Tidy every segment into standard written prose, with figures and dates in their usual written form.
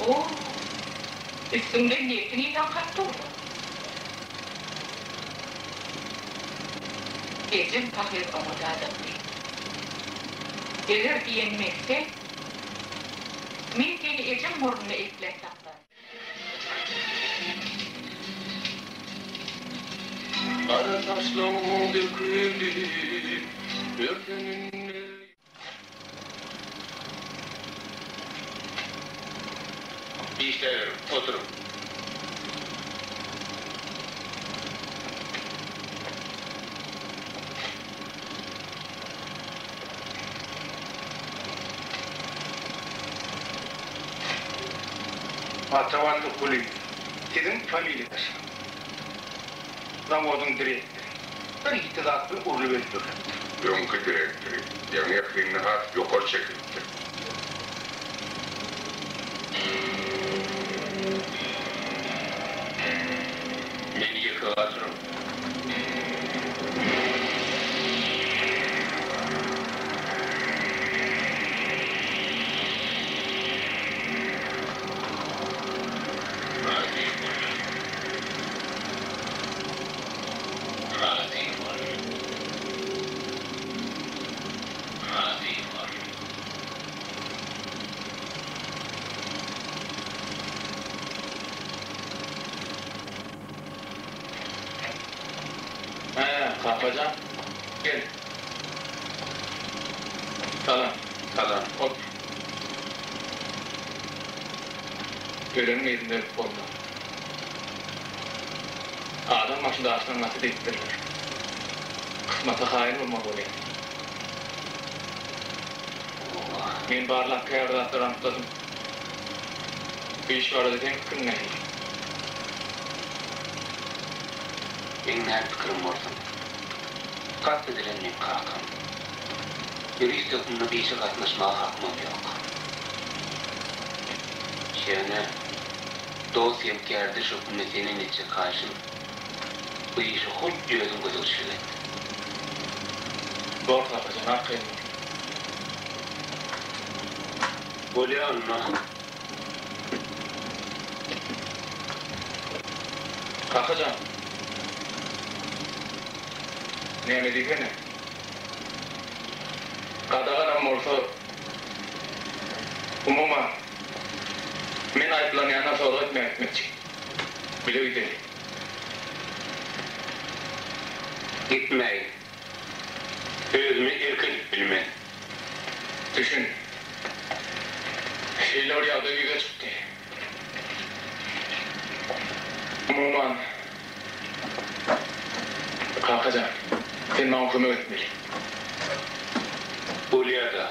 O, üstüňden nebsiň ýeteňkap dur-da. Ejem pahyr oňa dadakdy. Eger diýenimi etseň, men seni ejeň ornuna ekläp saklaryn. Gara saçlaň döküldi örteninde. Işläberiň, oturyň. Ataban Kulyýew, siziň familiýaşyňyz. Zawodyň direktory. Bir ýiti zat bilen urlup öldürilipdir. Öňki direktory, ýaňy-ýakynda has ýokary çekilipdir. Meni ýeke galdyryň. Razy bol. Razy bol. Razy bol. Hä, kakajan, gel. Salam. Salam. Otur. Öleniň yzynda ölüp bolmaz. Adam başy daşdan gaty diýipdirler. Kysmata kaýyl bolmaly bolýar. Men barlap käbir zatlary anykladym. Bu iş barada seň pikiriň nähili? Meň näme pikirim bolsun? Kast edilen meň kakam. Ýurist hökmünde bu işe gatnaşmaga hakymam ýok. Ýöne dost hem kärdeş hökmünde senden etjek haýyşym, bu işe hut özüň gözegçilik et. Bor Sapajan, arkaýyn bol. Bolýa onda. Kakajan. Näme diýsene. Gadaganam bolsa, umuman, men aýyplanýandan sorag etmäge gitmekçi. Bile gideli. Gitmäý. Özüme erk edip bilmen. Düşün. Şeýle bir ýagdaý ýüze çykdy. Umuman, kakajan, sen maňa kömek etmeli. Bolýa-da.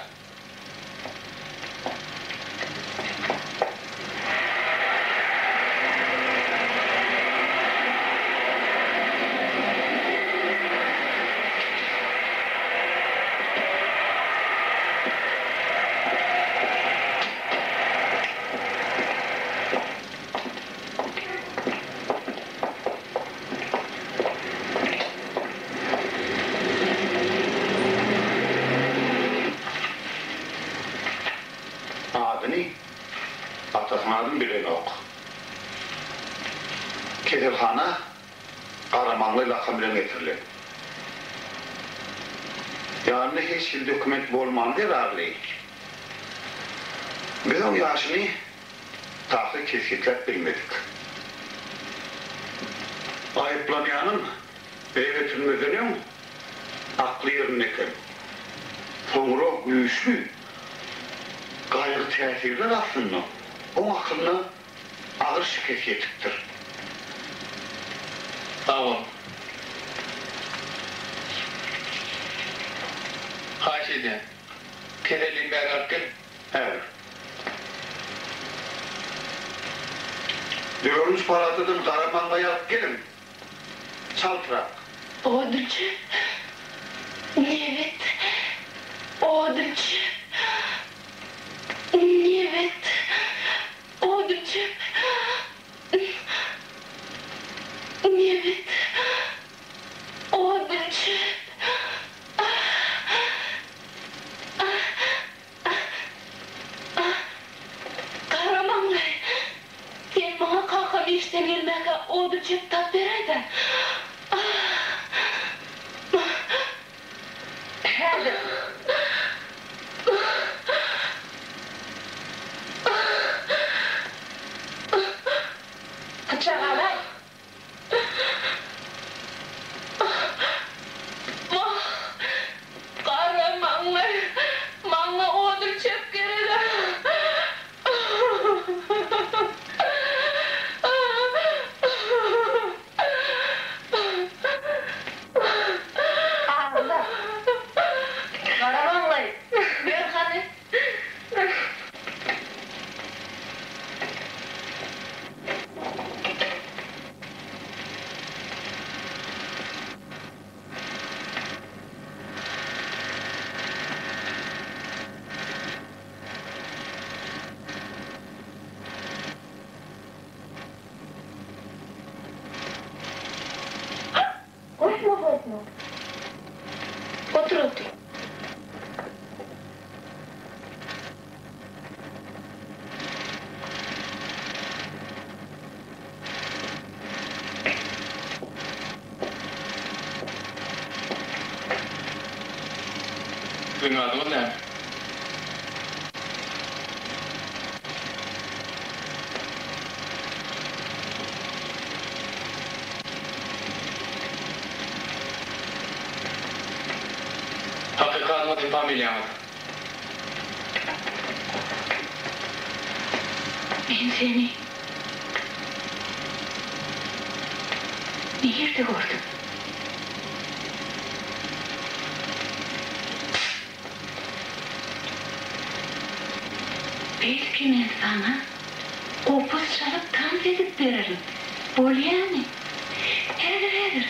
Adyny, atasynyň adyny bilenok. Keselhana Garamaňlaý lakam bilen getirilen. Ýanynda hiç hili dokument bolmany zerarly, biz oň ýaşyny takyk kesgitläp bilmedik. Aýyplanýanyň öýe getirilmezden öň akly ýerinde eken. Soňra güýçli gaýgy täsirler astynda oň akylyna agyr şikes ýetipdir. Sag bol. Haýyş edýän. Kesellini bäri alyp gel. Häzir. Dördünji palatadan gara maňlaý alyp geliň. Çaltrak. Odunçy. Nebit. Odunçy. Nebit. Odunçy. Nebit. Odunçy. Gara maňlaý. Işden gelmäkä ot ölçep tap beräýdä. Häzir. Pyçak alaý. Wah, gara maňlaý, maňa ot ölçep gereg-ä. Agla. Gara maňlaý, ber hany. Gorkma, gorkma. Otur, otur. Siziň adyňyz näme? Hakyky adyňyz hem familiýaňyz? Men seni nirde gördüm? Belki men saňa gopuz çalyp tans edip bererin, bolýamy? Häzir, häzir.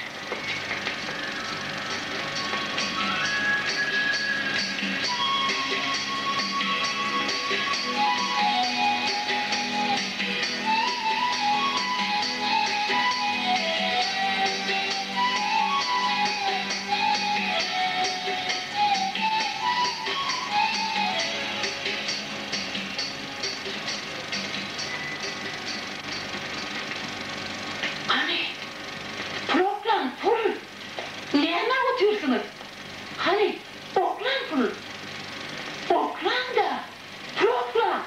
Hany, pul oklaň, pul! Nämä otyrsyňyz? Hany, oklaň pul! Oklaň-da, pul oklaň!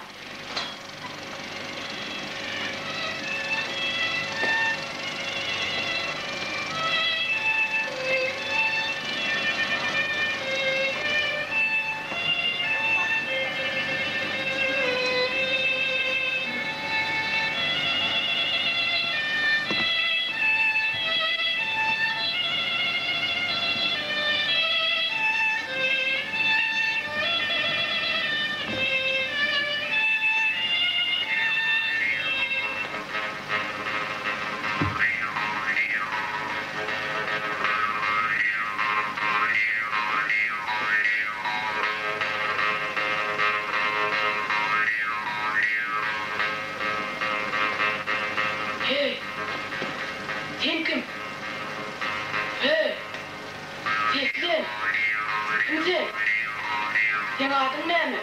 Heý, sen kim? Heý, seslen! Kim sen? Seň adyň näme?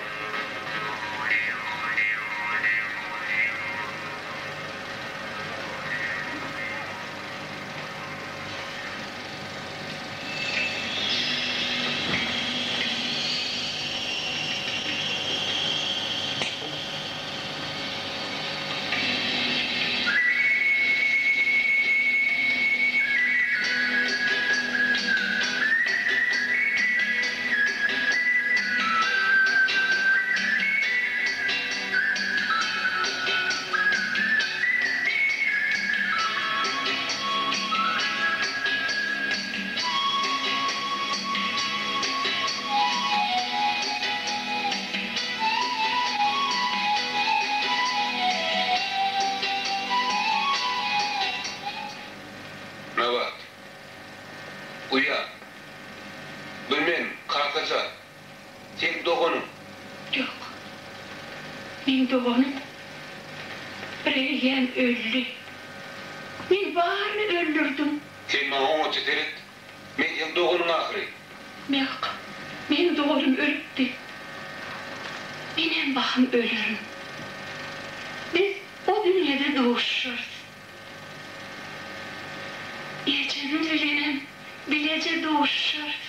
Nabat. Uýa. Bu men, Kakajan. Seň doganyň. Ýok. Meň doganym bireýýäm öldi. Men baryny öldürdim. Sen maňa oňatja seret. Men seň doganyň ahyry. Ýok. Meň doganym ölüpdi. Menem bahym ölerin. Biz o dünýede duşuşarys. Mejnun bilenem bileje duşuşarys.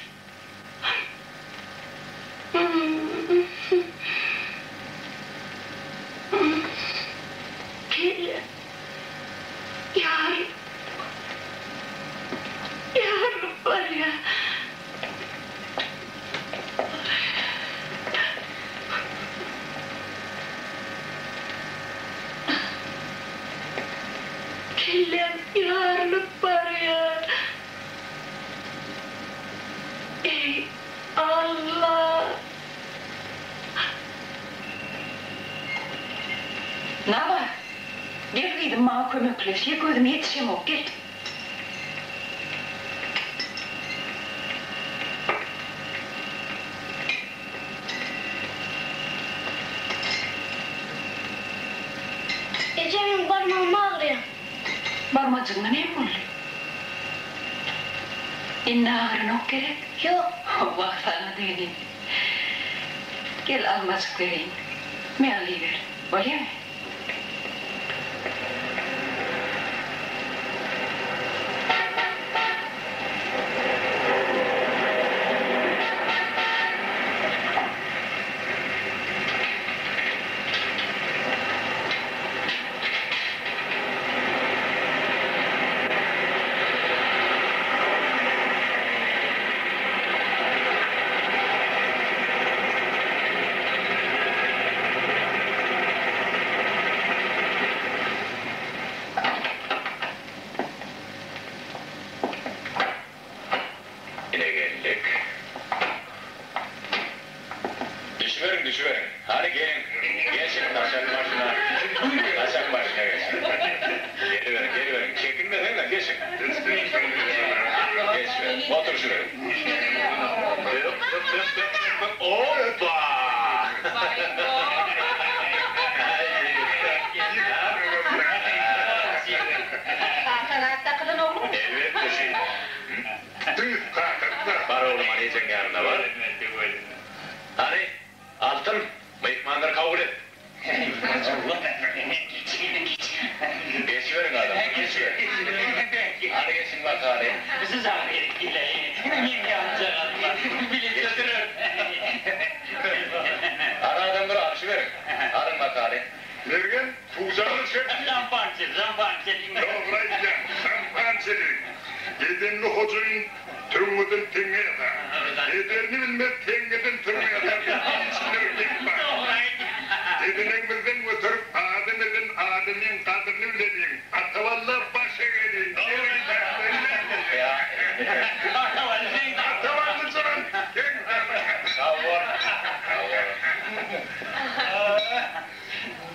Kelle ýarylyp, ýarylyp barýar. Kelläm ýarylyp barýar. Eý, Alla! Nabat, gel gyzym maňa kömekleş, ýeke özüm ýetişemok, gel. Eje meň barmagym agyrýar. Barmajygyňa näme boldy? Indi agyranok gerek? Ýok. Wah saňa degeni. Gel almajyk bereýin. Me alyber. Bolýamy? Ine geldik. Düşüberiň, düşüberiň. Hany geliň. Geçiň daşak başyna. Daşak başyna geçiň. Geliberiň, geliberiň. Çekinmeseňiz-de geçiň. Geçiberiň. Oturyşyberiň. Bök, bök, bök, bök, bök, bök. Oppa! Kakaň at dakylan oglumy? Elbetde şeýle. Tüýs kakam-da. Bar oglum, hany ejeň ýanynda bar. Hany, Altyn, myhmanlary kabul et. Geçiberiň adamlar, geçiberiň. Hany geçiň bakaly. Hany adamlar, alyşyberiň. Alyň bakaly. Mergen, pujagyny çekdi. Dogry aýdýaň, şampançeli. Edenli hojaýyn Töňňeden teňňe ýasar. Ederini bilmez teňňeden töňňe ýasar diýip içinde bir gep bar. Edeneňimizden göterip adam eden adamyň gadyryny bileliň. Ataballa baş egeliň. Atabally jan, sen Sag bol. Sag bol.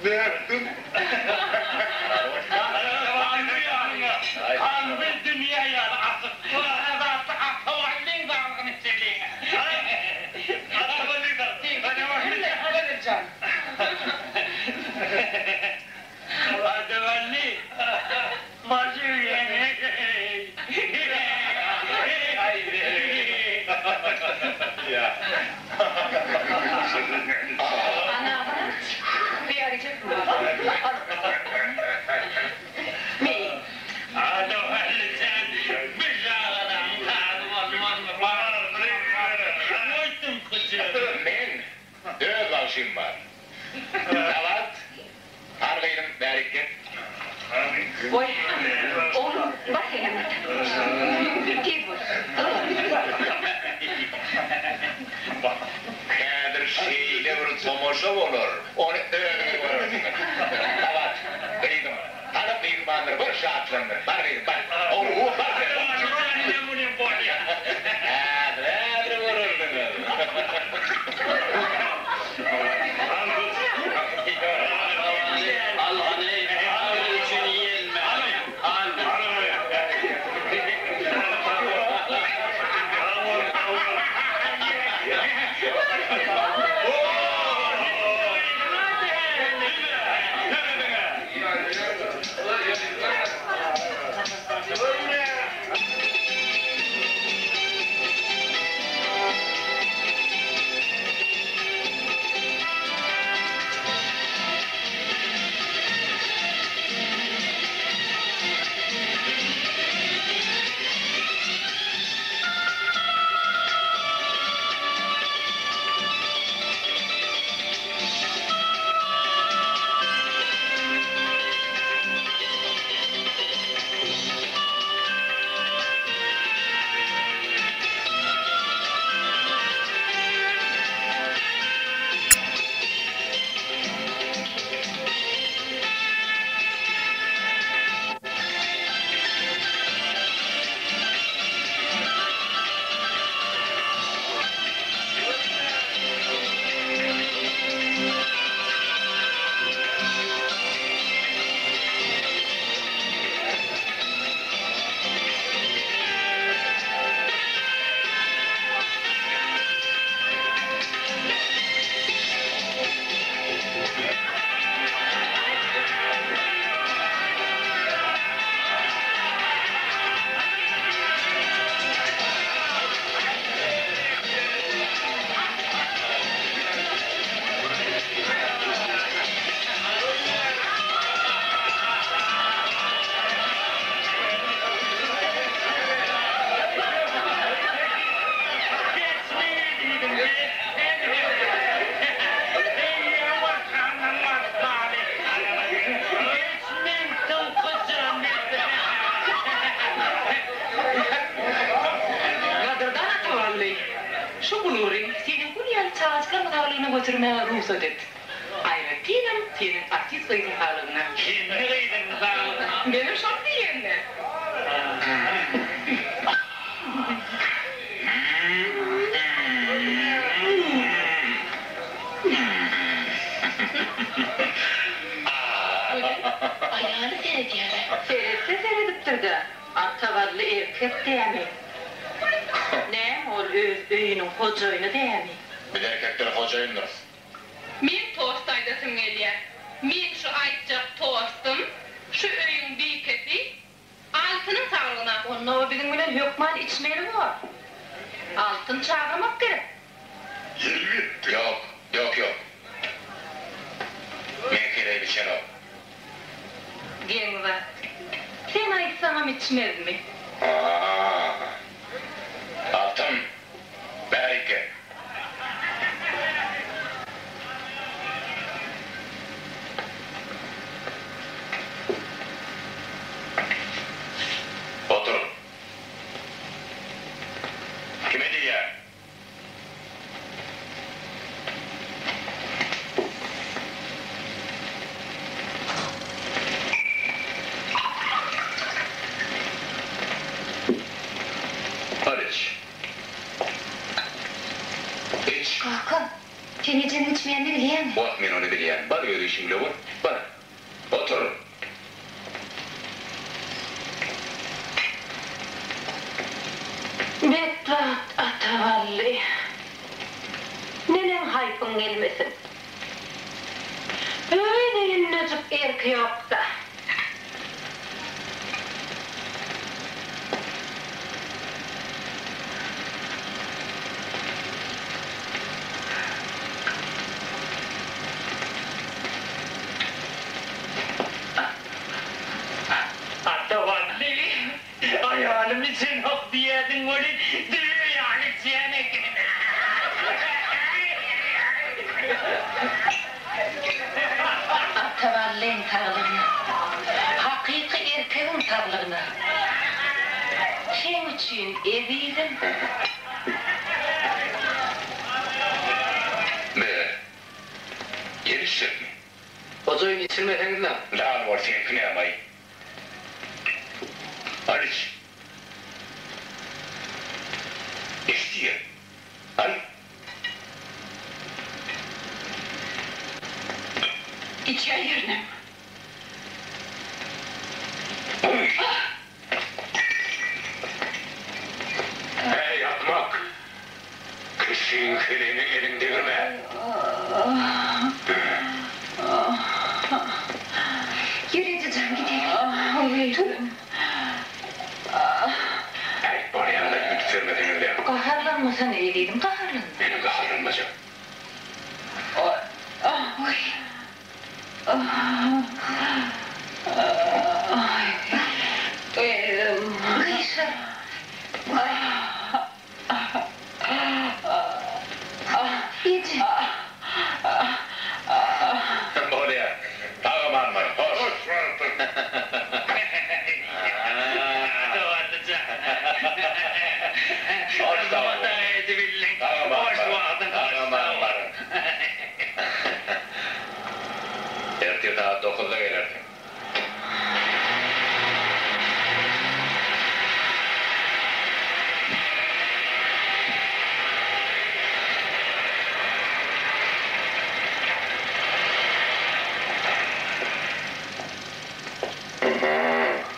Nätdiň? Ana, bu ýere çekme. Al. Me. Men öz bagşym bar. Nabat, har gyzym bärik gel. Goý, oglum, bar senem ýat. Tiz bol. Häzir şeýle bir tomaşa bolar, ony özüňiz görersiňiz. Nabat, gyzym, hany myhmanlary bir şatlandyr. Bar gyzym, bar. Oglum, bar sen. Häzir, häzir görersiňiz. götermäge rugsat et. Aýratynam seniň artist gyzyň saglygyna. Kendi gyzyň saglygyna. Menem şony diýende. Gözel, aýaly seredýär-ä. Seretse seredipdir-dä, Atabally erkek dämi? Näme ol öz öýüniň hojaýyny dämi? Biz erkekler hojaýyndyrys. Men tost aýdasym gelýär. Meň şu aýtjak tostum şu öýüň bikesi Altynyň saglygyna. Onda o biziň bilen hökman içmeli bor. Altyn çagyrmak gerek. Elbetde. Ýok, ýok, ýok. Men heleýim içenok. Geň zat. Sen aýtsaňam içmezmi? A-a-a. Altyn, bärik gel. Otur. Kime diýýän? Al iç. Iç. Kaka, sen ejeňiň içmeýänini bilýäňmi? Wah, men ony bilýän. Bar öz işiň bile bol. Bar. Otur. Betbagt Atabally. Neneň haýpyň gelmesin. Öz öýündejik erki ýok-da. Atawally, aýalym içenok diýýädiň welin, düýe ýaly içýän eken. Ataballyň saglygyna, hakyky erkegiň saglygyna. Seň üçin, ezizim. Be, gelişjekmi? Hojaýyn içirmeseňiz-le. Lal bol seňki nämaý. Al iç. Iç diýýän. Al. Içäýerinem. Äý, akmak! Kişiň heleýine eliňi degirme! Ýör ejejan, gideli. Tur. Äý, barýan-da, üns bermeseňiz-le. Gaharlanmasana, ezizim, gaharlanma. Menem gaharlanmajak. Oý. Gyşar. Eje. Bolýar. Sag-aman bar. Hoş. Hoş bardyň. Hoş sag bol. Sag-aman bar. Sag-aman baryň. Ertir sagat dokuzda gelersiň.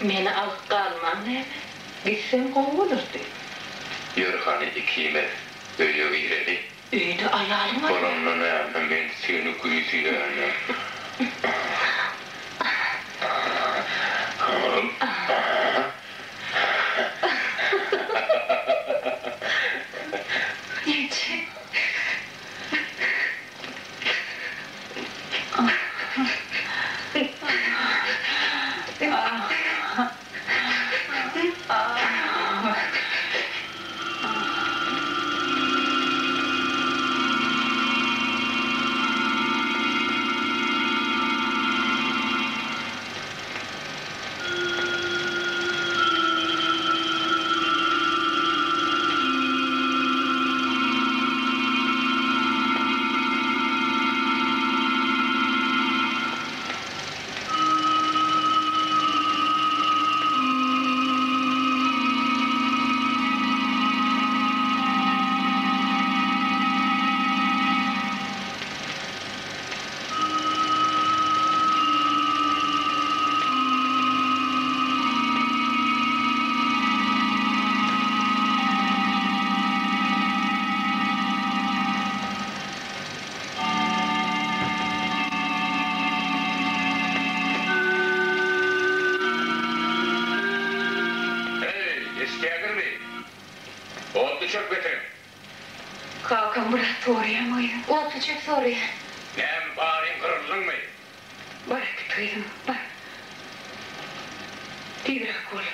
Meni alyp galmaň näme? Gitsem gowy bolardy. Ýör hany ikimiz öýe gireli. Öýde aýalyň bar. Bolanda näme men seni güýzýäne. Eje. Otluçöp getiriň. Kakam bir zat soraýamy gyzym? Otluçöp soraýar. Näme, baryň gyryldyňmy? Bar äkit gyzym, bar. Tizräk bol.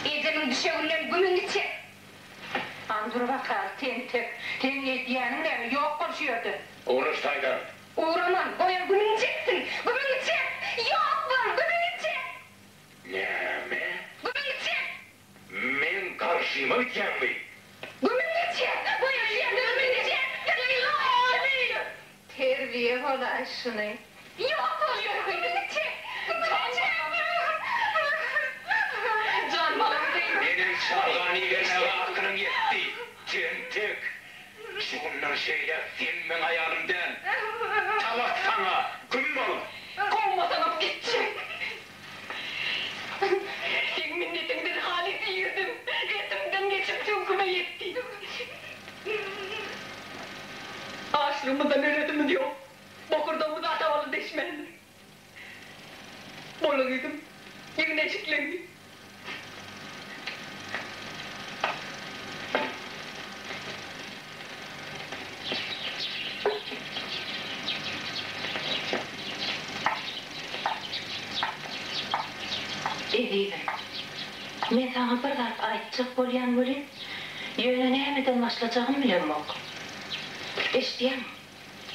Ejemiň düşeginden gümüňi çek! Han dur bakaly, tentek, seň edýäniň näme, ýok bol şu ýerden! Ugraş taýdan! Ugraman, goýan gümüňi çeksin! Gümüňi çek! Ýok bol, gümüňi çek! Näme? Gümüňi çek! Meň garşyma gidýäňmi? Gümüňi çek! Goýan şu ýerde gümüňi çek! Terbiýe bolaý şuny. Ýok bol, gümüňi çek! Gümüňi çek! Jan balam gyz. Menem çagany ibermäge akylyň ýetdi, tentek! Şu günden şeýläk sen meň aýalym däl. Talak saňa, güm bol! Kowmasaňam gitjek. Seň minnetiňden halys irdim. Etimden geçip süňküme ýetdi. Açlygymyzdan ölesimiz ýok. Bokurdagymyz ata-bala deşmändir. Bola gyzym, ýygna eşikleňi. Ezizim, men saňa bir zat aýtjak bolýan welin, ýöne nämeden başlajagymy bilemok. Eşidýäňmi?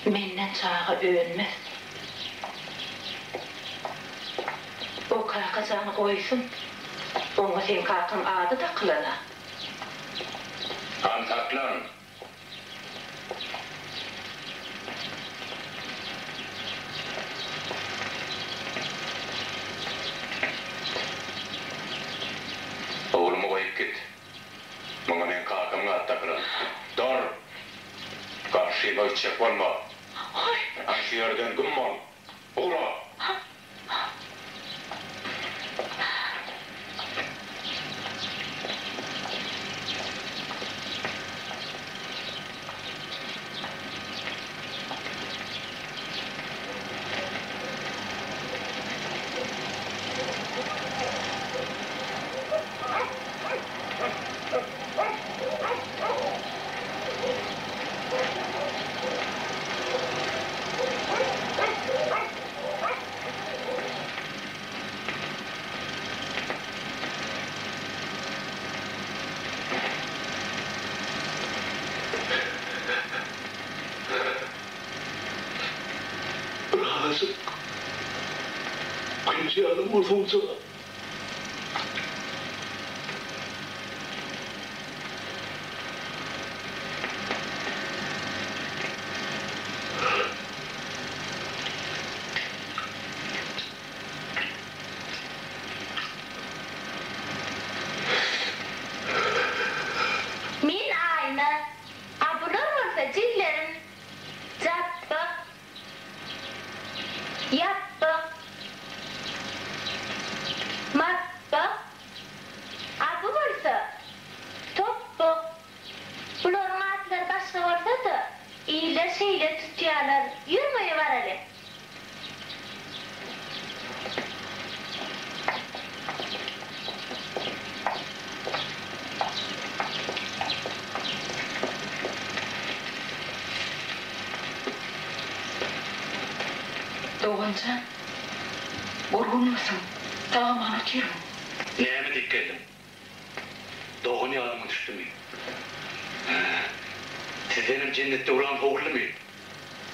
Menden çaga önmez. O Kakajany goýsun. Oňa seň kakaň ady dakylan-a. Han saklan! Oglumy goýup git. Muňa meň kakamyň ady dakylan. Dur! Garşyma gitjek bolma. Hany şu ýerden güm bol. Ugra! Birazajyk künji ýaly bolsaňjyk. Men Aýna, a bular bolsa jiglerim Japbak, Ýapbak, Mapbak, a bu bolsa Topbak. Bularyň atlary başga bolsa-da, iller şeýle tutýarlar. Ýörüň öýe baraly. Dogan jan, gorgunmysyň? Sag-aman otyrmyň? Näme diýip geldiň? Dogan ýadyňa düşdümi? Hä, sizdenem jennet döwran sowuldymy?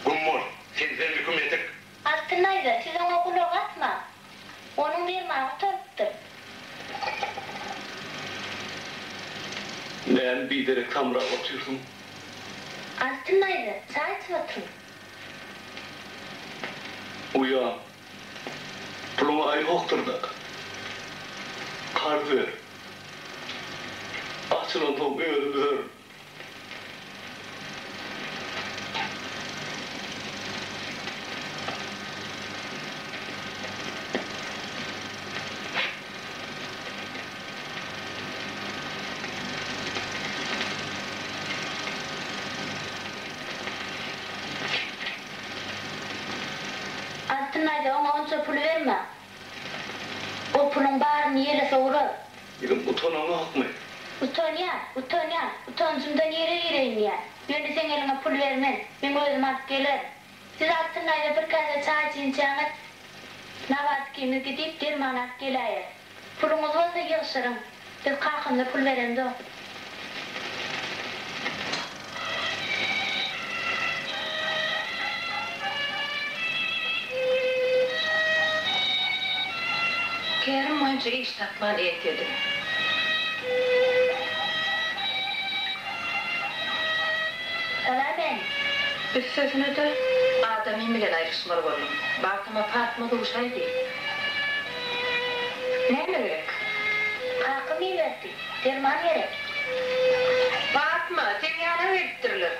Güm bol, sensizem ýüküm ýetik. Altyn daýza, siz oňa gulak asmaň. Onuň dermany gutarypdyr. Näme biderek samrap otyrsyň? Altyn daýza, çaý içip oturyň. Uýam, puluňa aýgokdyr-da. Karz ber. Altyn daýza oňa onça puly bermäň. O puluň baryny ýele sowurar. Ýigim utanaňokmy? Utanýan, utanýan, utanjymdan ýere gireýin diýýän. Ýöne seň eliňe pul bermen, meň özüm alyp gelerin. Siz Altyn daýza bir käse çaý içinçäňiz, Nabat ikimiz gidip derman alyp geläýeris. Puluňyz bolsa ýygşyryň. Biz kakamyza pul beremzok. Kärim boýunça iş tapman entedim. Salam ene. Üstesine-de, adamym bilen aýryşmaly boldum. Bagtyma Patma duşaýdy. Näme gerek? Kakam iberdi. Derman gerek. Patma, seň ýanyňa gelipdirler.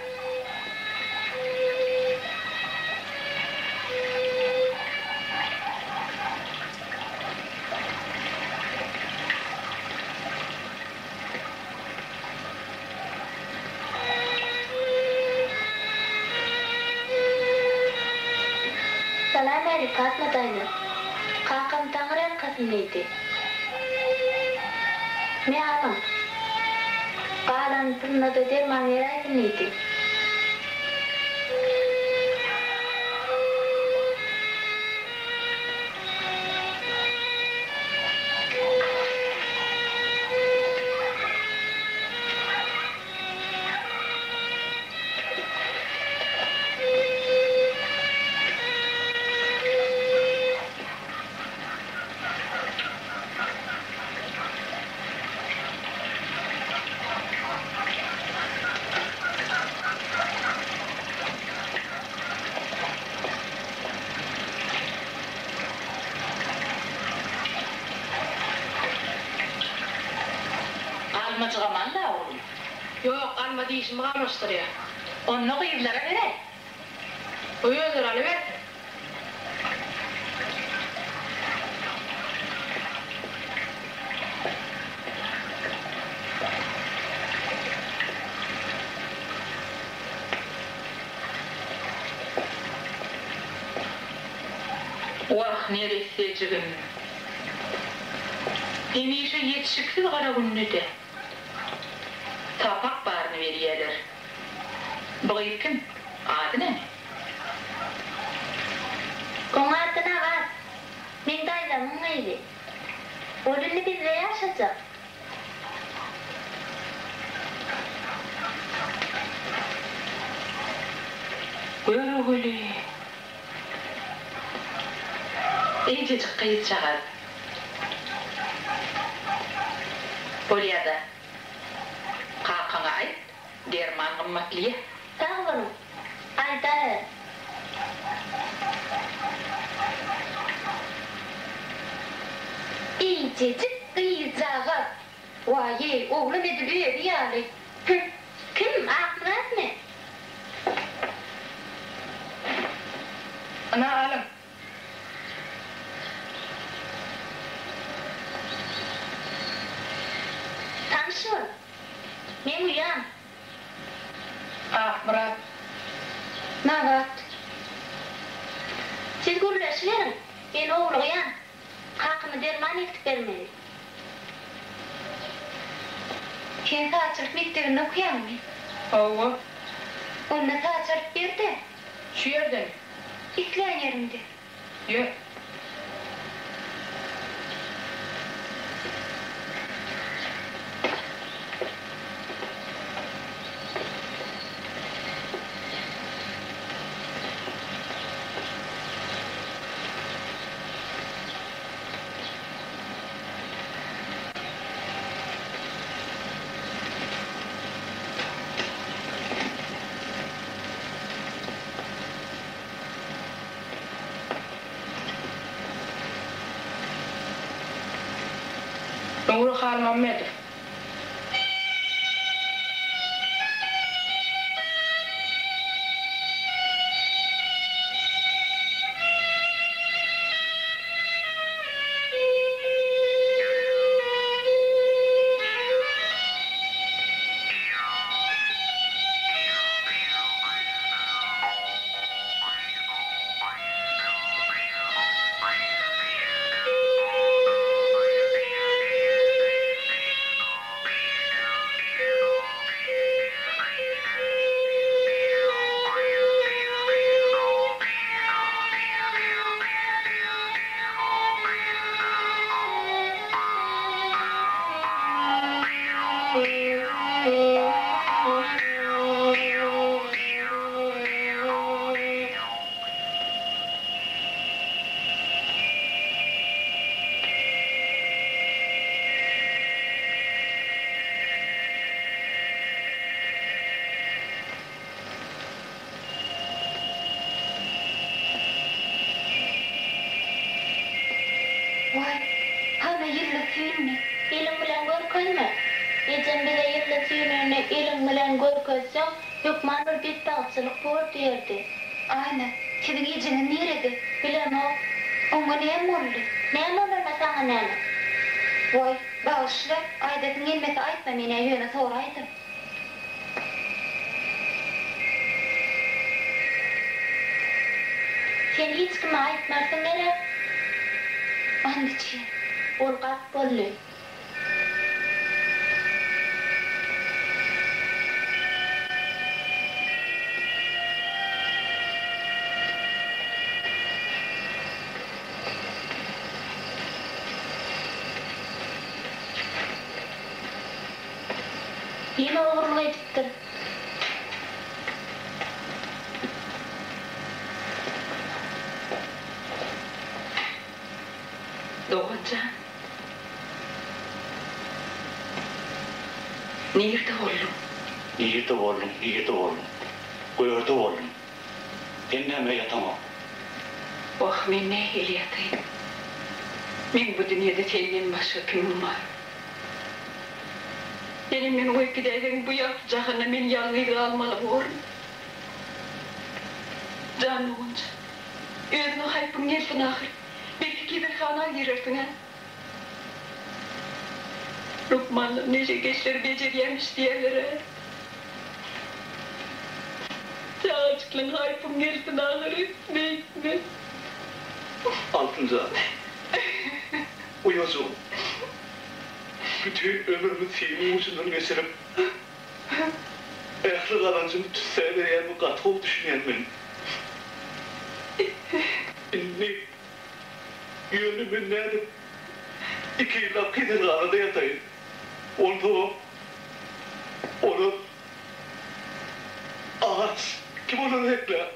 Salam älik Patma daýza. Kakam Taňry ýalkasyn diýdi. Me alyň. Galan puluna-da derman beräýsin diýdi. Almajygam al-la, oglum. Ýok, alma dişimi gamaşdyrýar. Onda gyzlara beräý. Goý özleri alybersin. Wah, neressejigim. Hemişe ýetişiksiz gara günde-de sapak baryny berýäler. Bu gyz kim? Ady näme? Oň ady Nabat. Meň daýzamyň gyzy. Ol indi bizde ýaşajak. Görogly. Eýjejik gyzjagaz. Bolýa-da. Kakaňa aýt, derman gymmatlyýa. Sag boluň. Aýdaryn. Eýjejik gyzjagaz. Waý-eý, oglum edil özi ýaly. Hü, kim, Akmyratmy? Ynha, alyň. Tanyş bol. Meň uýam. Akmyrat. Nabat. Siz gürleşiberiň, men howlugýan. Kakama derman eltip bermeli. Sen sazçylyk mekdebinde okaýaňmy? Hawa. Onda saz çalyp ber-de. Şu ýerden. Islän ýeriňde. Ýör. Nury Halmammedow. Waý, hana ýyldyz süýnüni? Eliň bilen görkezme. Ejem bize ýyldyz süýnüni eliň bilen görkezseň, hökman bir betbagtçylyk bor diýerdi. Aýna, siziň ejeňiz nirede? Bilemok. Oňa näme boldy? Näme bolanda saňa näme? Waý, bagyşla, aýdasyň gelmese aýtma, men-ä ýöne soraýdym. Sen hiç kime aýtmarsyň gerek? And içýän. Ol gark boldy. Ýene ogurlyk edipdir. Dogan jan. Nirde bolduň? Nirde bolduň, nirde bolduň? Gördä boldum. Sen näme ýataňok? Wah, men nähili ýataýyn? Meň bu dünýede senden başga kimim bar? Senem meni goýup gidäýseň, bu ýagty jahanda men ýalňyz galmaly borun. Jan doganjan, özüňe haýpyň gelsin ahyr. Belki keselhana girersiň-ä? Lukmanlar neşekeşleri bejerýämiş diýýärler-ä. Çagajyklaň haýpyň gelsin ahyry, beýtme. Altynjan, uýajygym, bütin ömrümi simiň ujundan geçirip, ähli gazanjymy tüssä berýänimi gaty gowy düşünýän men. Indi Ýöne men nädip iki ýyllap keselhanada ýataýyn? Onsoňam olar aç. Kim olary eklär?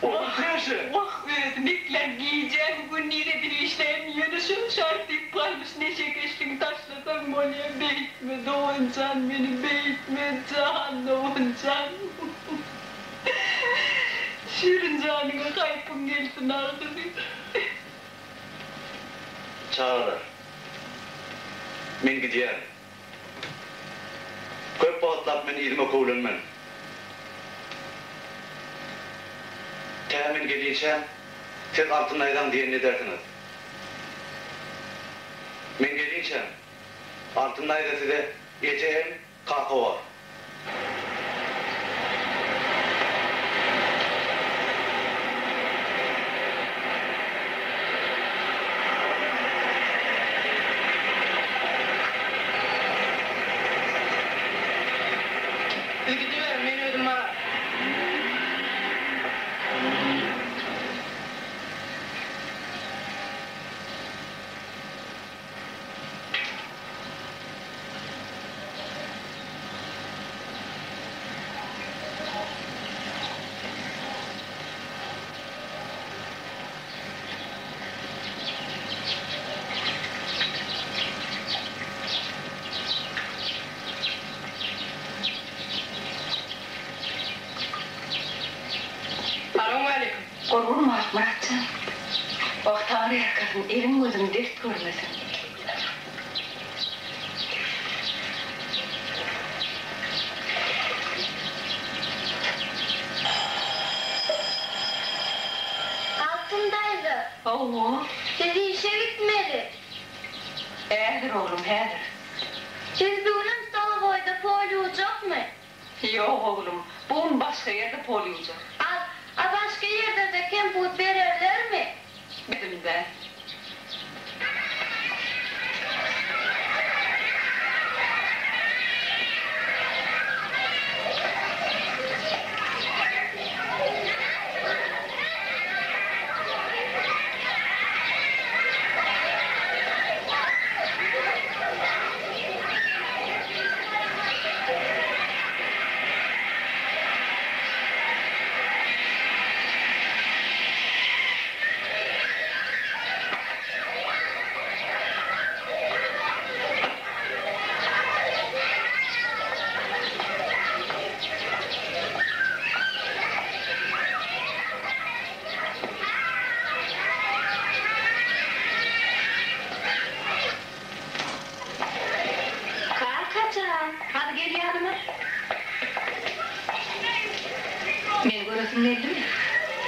Olar näşe? Wah, özüm eklän gijämi gündiz edip işläýin, ýöne şol şart diýip galmyş neşekeşligi taşlasaň bolýa, beýtme doganjan meni beýtme jan doganjan. Şirin janyňa haýpyň gelsin ahyry. Çagalar, men gidýärin. Köp wagtlap men yzyma köwlenmen. Tä men gelinçäm, siz Altyn daýzaň diýenini edersiňiz. Men gelinçäm, Altyn daýza size eje hem kaka bor. Siz gidiberiň, men özüm bararyn. Salowmaleýkim. Gurgun Akmyrat jan. Wah, Taňry ýalkasyn, eliň-gözüň dert görmesin. Altyn daýza. Hawa. Biz işe gitmeli. Häzir, oglum, häzir. Siz bu günem stolowoýda pol ýuwjakmy? Ýok, oglum, bu gün başga ýerde pol ýuwjak. A, a başga ýerde-de kemput bererlermi? Bizimde.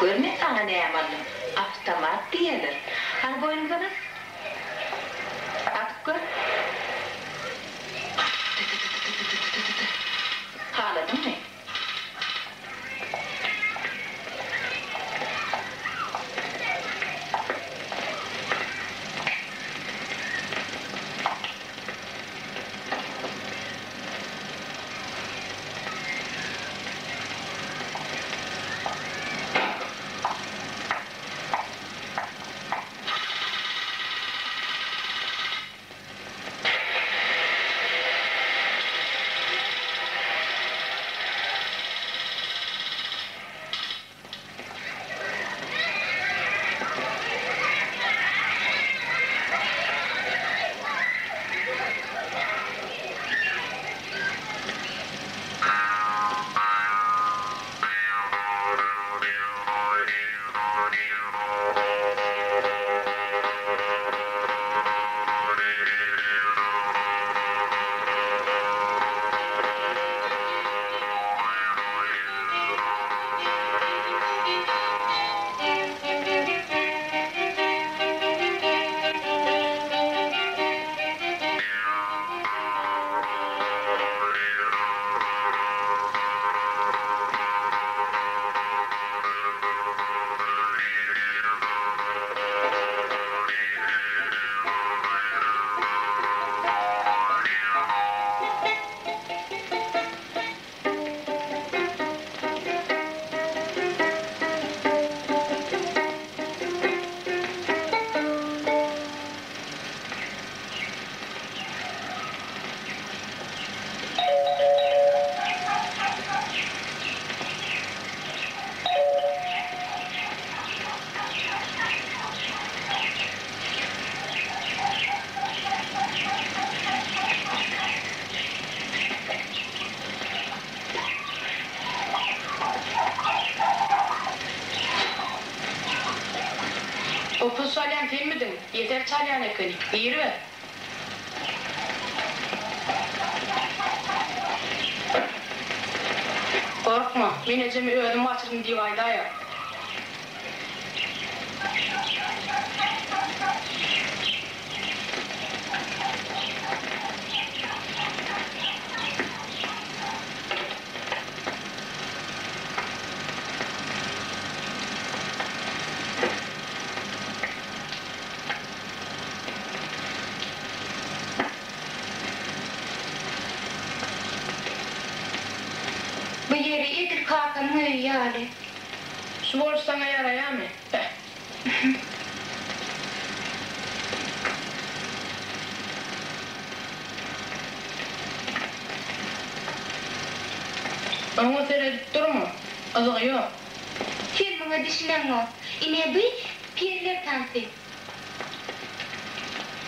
Gör men saňa näme aldym. Awtomat diýerler. Hany boýnuňdan as. Atyp gör. Ty-ty-ty-ty-ty-ty-ty-ty-ty. Haladyňmy? Gopuz çalýan senmidiň? Ýeser çalýan ekeni. Giriber. Gorkma, men ejemi özüm gaçyrdym diýip aýdaýar. Bu ýeri edil kakamyň öýi ýaly. Şu boluş saňa ýaraýamy? Beh. Oňa seredip durma, gyzygy ýok. Sen muňa düşüneňok. Ine bu periler tansy.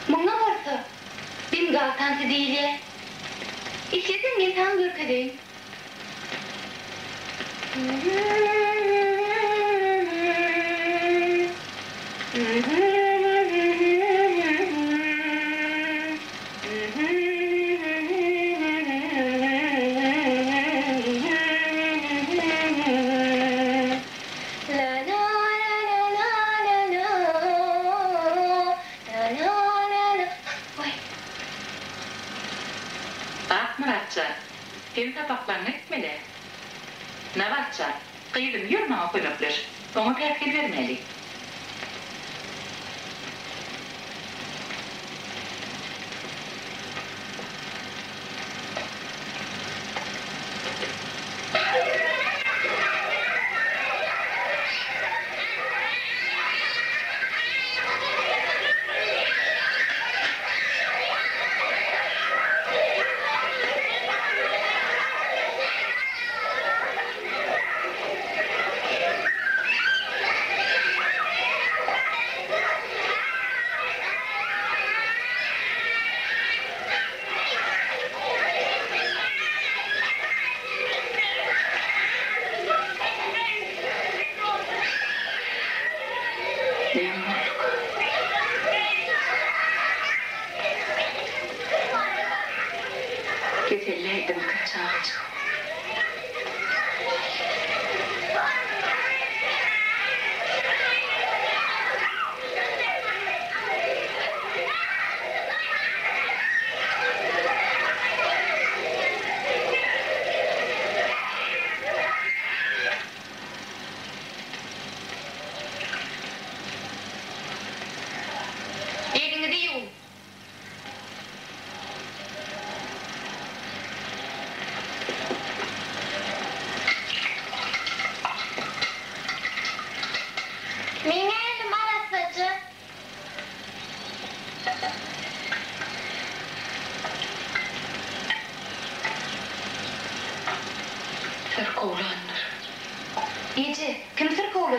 Muňa bolsa bengal tansy diýilýär. Isleseň men saňa görkezeýin. Akmyrat jan, sen sapaklaryňy etmeli. Nabat jan, gyzym ýör maňa kömekleş, oňa päsgel bermäli. Näme bolduka? Keselläýdimika çagajygym?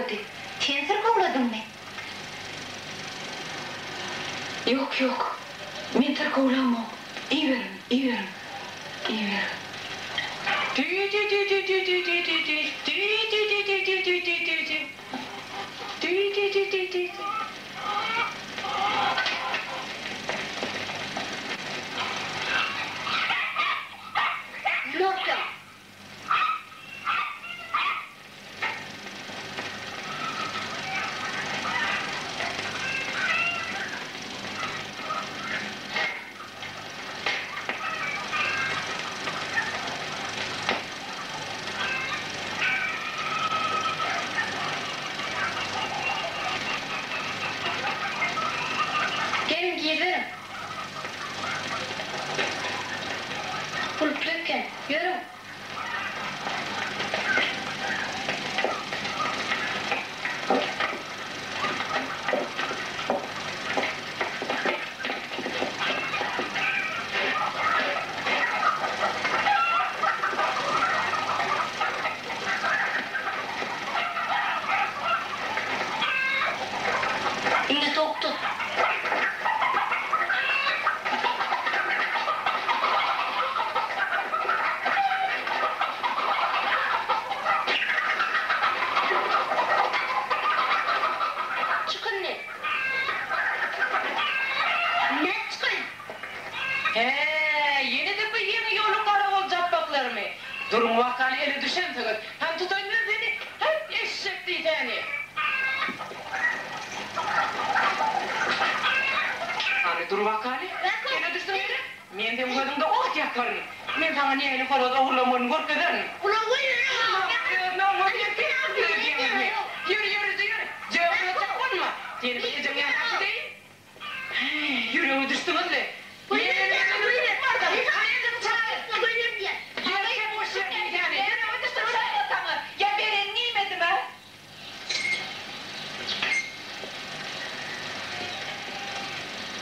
syrkawlady. Sen syrkawladyňmy? Ýok, ýok. Men syrkawlamok. Iberiň, iberiň. Iberiň. Tü-tü-tü-tü-tü-tü-tü-tü, tü-tü-tü-tü-tü-tü-tü-tü, tü-tü-tü-tü-tü-tü. Günorta. Geliň giriberiň. Gulply eken. Ýörüň. Indi tok tut. Çyk indi. Nädip çykaýyn? Hä, ýene-de bu ýeňi ýoluň garagol japbaklarymy? Duruň wakaly ele düşensiňiz. Hany tutaýyn men seni, häýt, eşşek diýsäni! Hany dur wakaly, ele düşdüň ýere, men seň gözüňde ot ýakaryn. Men saňa nähili horaz ogurlamalyny görkezerin. Ýör, ýör, ýör, jöwzaçak bolma. Seni bir ejeň ýanyna äkideýin. Ýüregime düşdüňiz-le.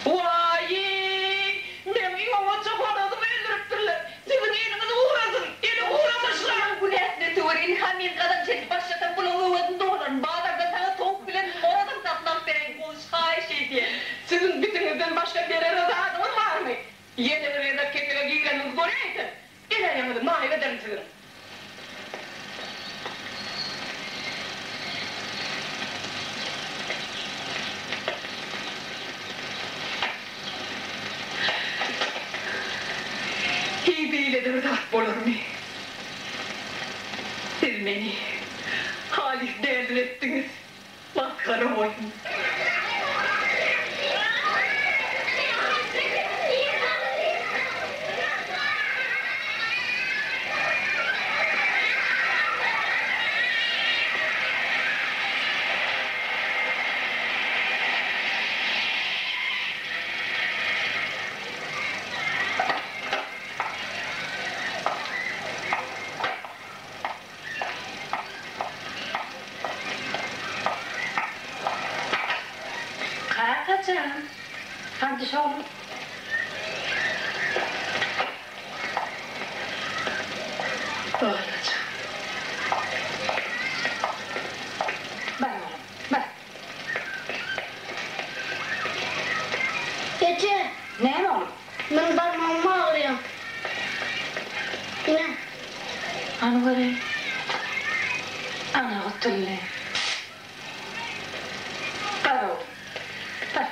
Waý-y, meň iň oňatja horazymy öldüripdirler. Siziň eliňiz gurasyn, eli guramyşlar. Günäsine töwer, ynha men gazanç edip başlasam bulaň öwezini dolaryn. Bazardan saňa towuk bilen horazam satyn alyp bereýin, goňşy haýyş edýän. Siziň bitiňizden başga berere zadyňyz barmy? Ýene bir gezek kesege gireniňizi göräýsem, el-aýagyňyzy maýyp ederin siziň. Heý, beýle-de bir zat bolarmy? Siz meni halys däliretdiňiz, masgara boldum. Kaka jan, hany düş oglum. Balajam. Bar oglum, bar. Eje! Näme oglum? Meň barmagym agyrýar. Ine. Hany göreýin. Ana gutuldy. Bar oglum, bar.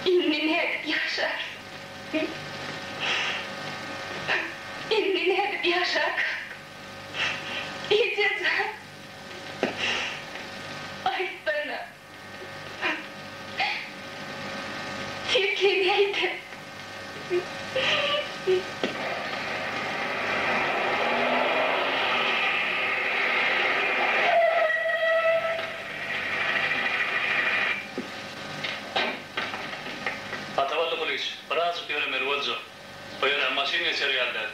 Indi nädip ýaşarys? Indi nädip ýaşarkak? Eje jan, aýtsana. Seslenäý-dä. Atabally Kulyç, birazjyk ýöremeli boljak. O ýere maşyn geçer ýaly däl.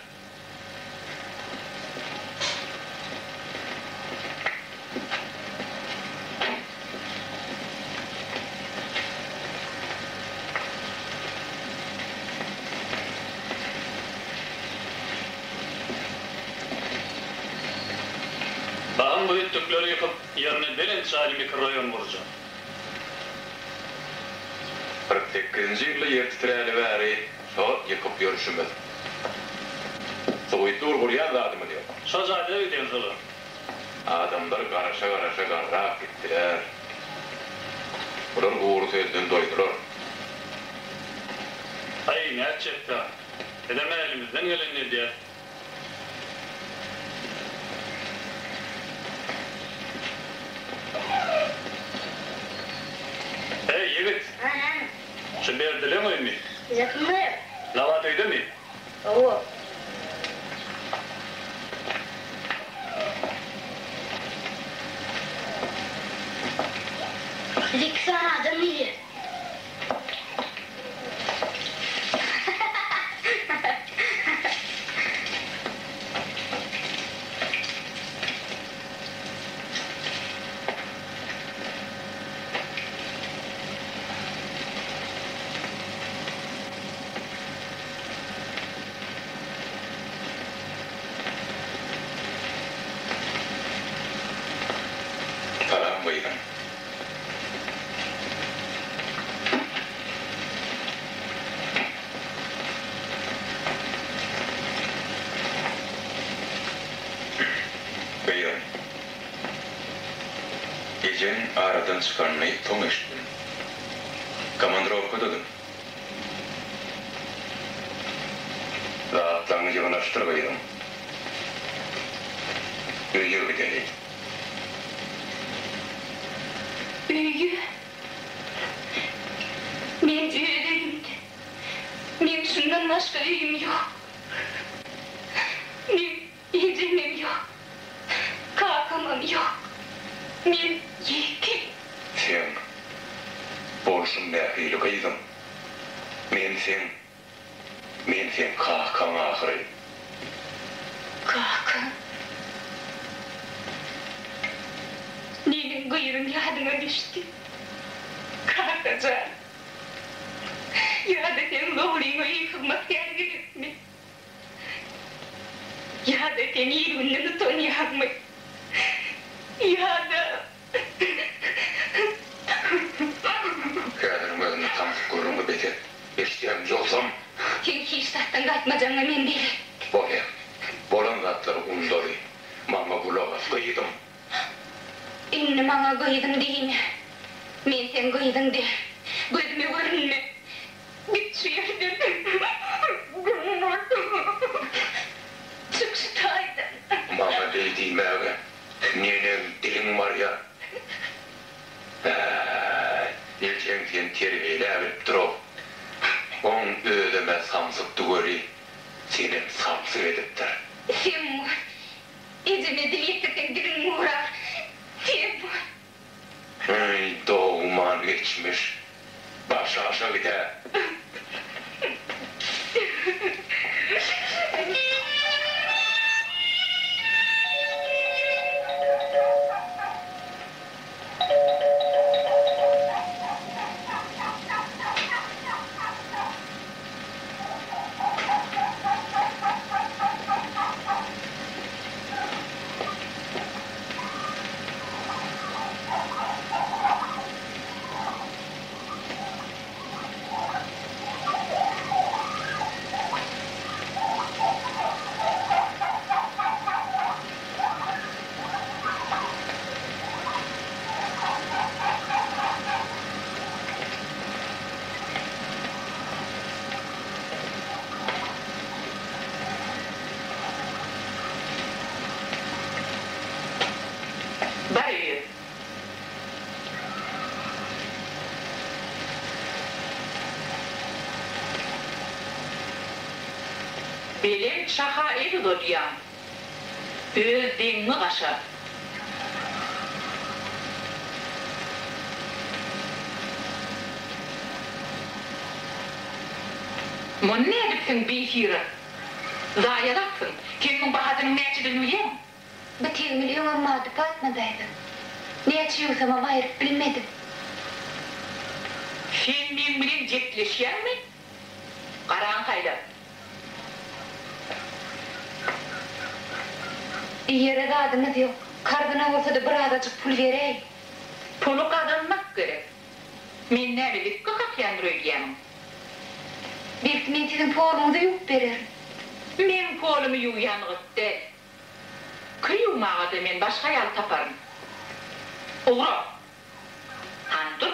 Bahym bu hütdükleri ýykyp, ýerine belent jaýly mikroraýon gurjak. 48-nji ýylda ýer titräli bäri şo ýykyp ýörşümiz. Suwy dur gurýan zadymyz ýok. Şo jaýda gidýän şolar. Adamlar garaşa-garaşa garrap gitdiler. Bular gury sözden doýdular. Aý, nätjek-dä. Bizem elimizden gelenini edýäs. Eý, ýigit! Ha, näme? Şu Berdileň öýümi? Bize kim gerek? Nabat öýdemi? Hawa. Bize iki sany adam gelýär. Salam gyzym. Gyzym. Ejeň aradan çykanyny soň eşitdim. Komandrowkadadym. Zatlaryňy ýygnaşdyr gyzym. Öýe gideli. Öýe? Men öz öýümde. Meň şundan başga öýüm ýok. Meň ejemem ýok. Kakamam ýok. Men ýetim. Seň bolşuň nähili gyzym? Men seň, men seň kakaň ahyry. Kaka. Meniň gyzym ýadyňa düşdi. Kaka jan. Ýa-da seň ogluňa öý hyzmatkär gerekmi? Ýa-da sen il-günden utanýaňmy? Ýa-da. Häziriň özünde samsyk gürrüňi bes et. Eşidýäňmi, ýogsam. Seň hiç zatdan gaýtmajagyňa men belet. Bolýa. Bolan zatlary undaly. Maňa gulak as, gyzym. Indi maňa gyzym diýme. Men seň gyzyň däl. Gözüme görünme. Git şu ýerden. Çyk şu taýdan. Maňa beý diýmäge neneň diliň barýar? Äý, ejeň seni terbiýeläbilipdir-ow. Oň özem-ä samsykdy weli, senem samsyk edipdir. Sem bol. Ejeme dil ýetirseň diliň gurar. Sem bol. Eý, dogman geçmiş, başaşa gid-ä! Belent şaha el uzadýaň. Öz deňiňi gaşa. Muny nädipsiň, bisyrat? Zaýalapsyň. Sen muň bahasynyň näçedigini bilýäňmi? Bu tegmil öňem bardy, Patma daýza. Näçe ýuwsamam aýryp bilmedim. Sen meň bilen gepleşýäňmi? Garaňy saýla. Iýere zadymyz ýok. Karzyna bolsa-da bir azajyk pul beräý. Puly gazanmak gerek. Men näme zikge kakýandyr öýdýämiň? Belki men siziň poluňyzy ýuwup bererin. Meň polumy ýuwýan gyt däl. Kir ýuwmaga-da men başga ýaly taparyn. Ugra! Hany dur.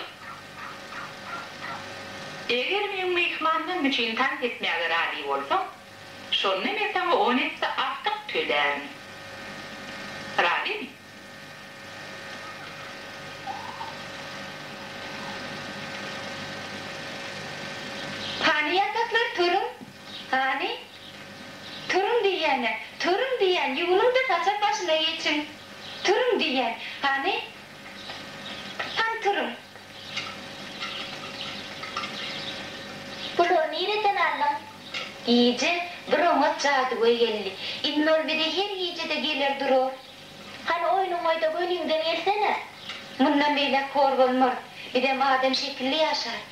Eger meň myhmanlarym üçin tans etmäge razy bolsaň, şonda men saňa on esse artyk tölärin. Razymy? Hany ýataklar turuň. Hany? Turuň diýýän-ä. Turuň diýýän, ýuwunyň-da saçak başyna geçiň. Turuň diýýän. Hany? Hany turuň. Bulary nireden aldyň? Gije bir oňat jadygöý geldi. Indi ol bize her gije-de geler durar. Hany oýnuňy oýda göniňden gelsene. Mundan beýläk hor bolmarys. Bizem adam şekilli ýaşarys.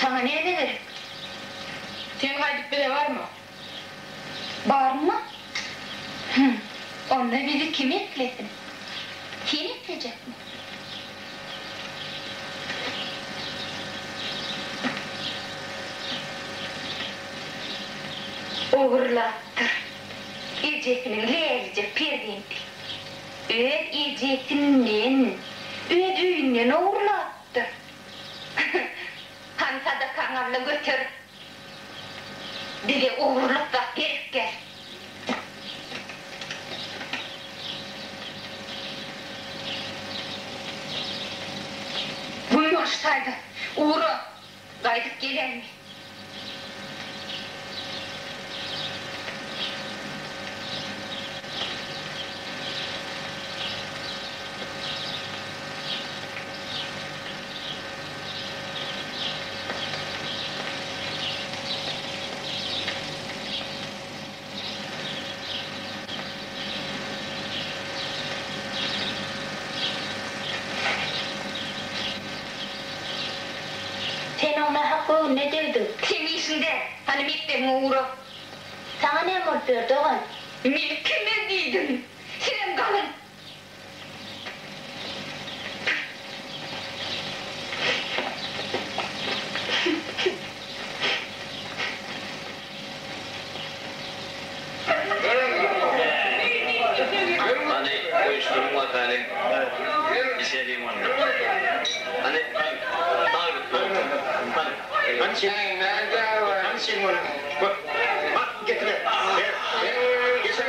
Saňa näme gerek? Sen gaýdyp bize barma. Barma? Hüm, onda bizi kim eklesin? Sen eklejekmi? Ogurlapdyr. Ejesiniň lälijek perzendi. Öz ejesinden, öz öýünden ogurlapdyr. Hany sadakaňy al-da göter. Bize ogurlyk zat gerek däl. Buýur şaýda, ugra, gaýdyp geläýme. Sen oň nähak göwnüne degdiň. Seň işiň däl. Hany mekdebiňe ugra. Saňa näme bolup ýör, dogan? Meni kime diýdiň? Sizem galyň. Hany, goýuşdyryň wakaly, içeliň onda. Hany, sag bol. Hany, hany içeliň. Hany içeliň ony. Getir, ber. Getir,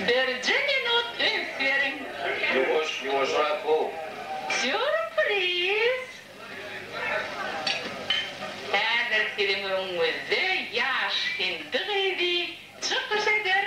Birje minut üns beriň. Ýuwaş, ýuwaşrak how. Sýurpriz! Häzir siziň öňüňizde ýaş hindi gyzy çykyş eder.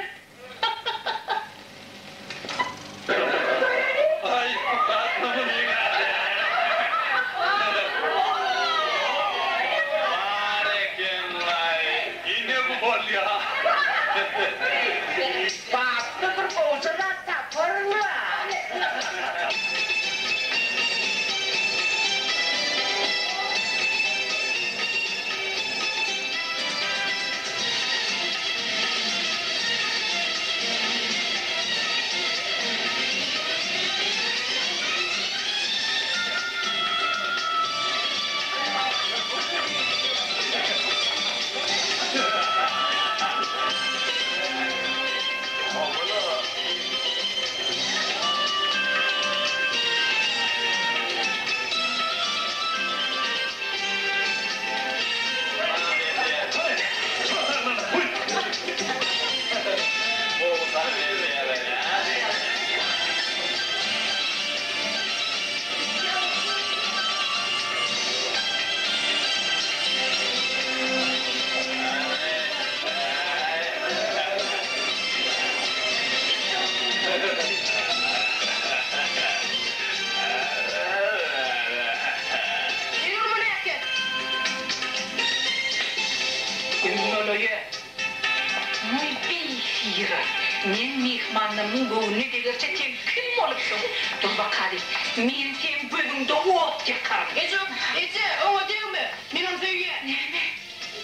Ýyrar. Men myhmanlarymyň göwnüne degerçe sen kim bolupsyň? Dur bakaly, men seň gözüňde ot ýakaryn. Eje, eje, oňa degme! Men ony söýýän. Näme?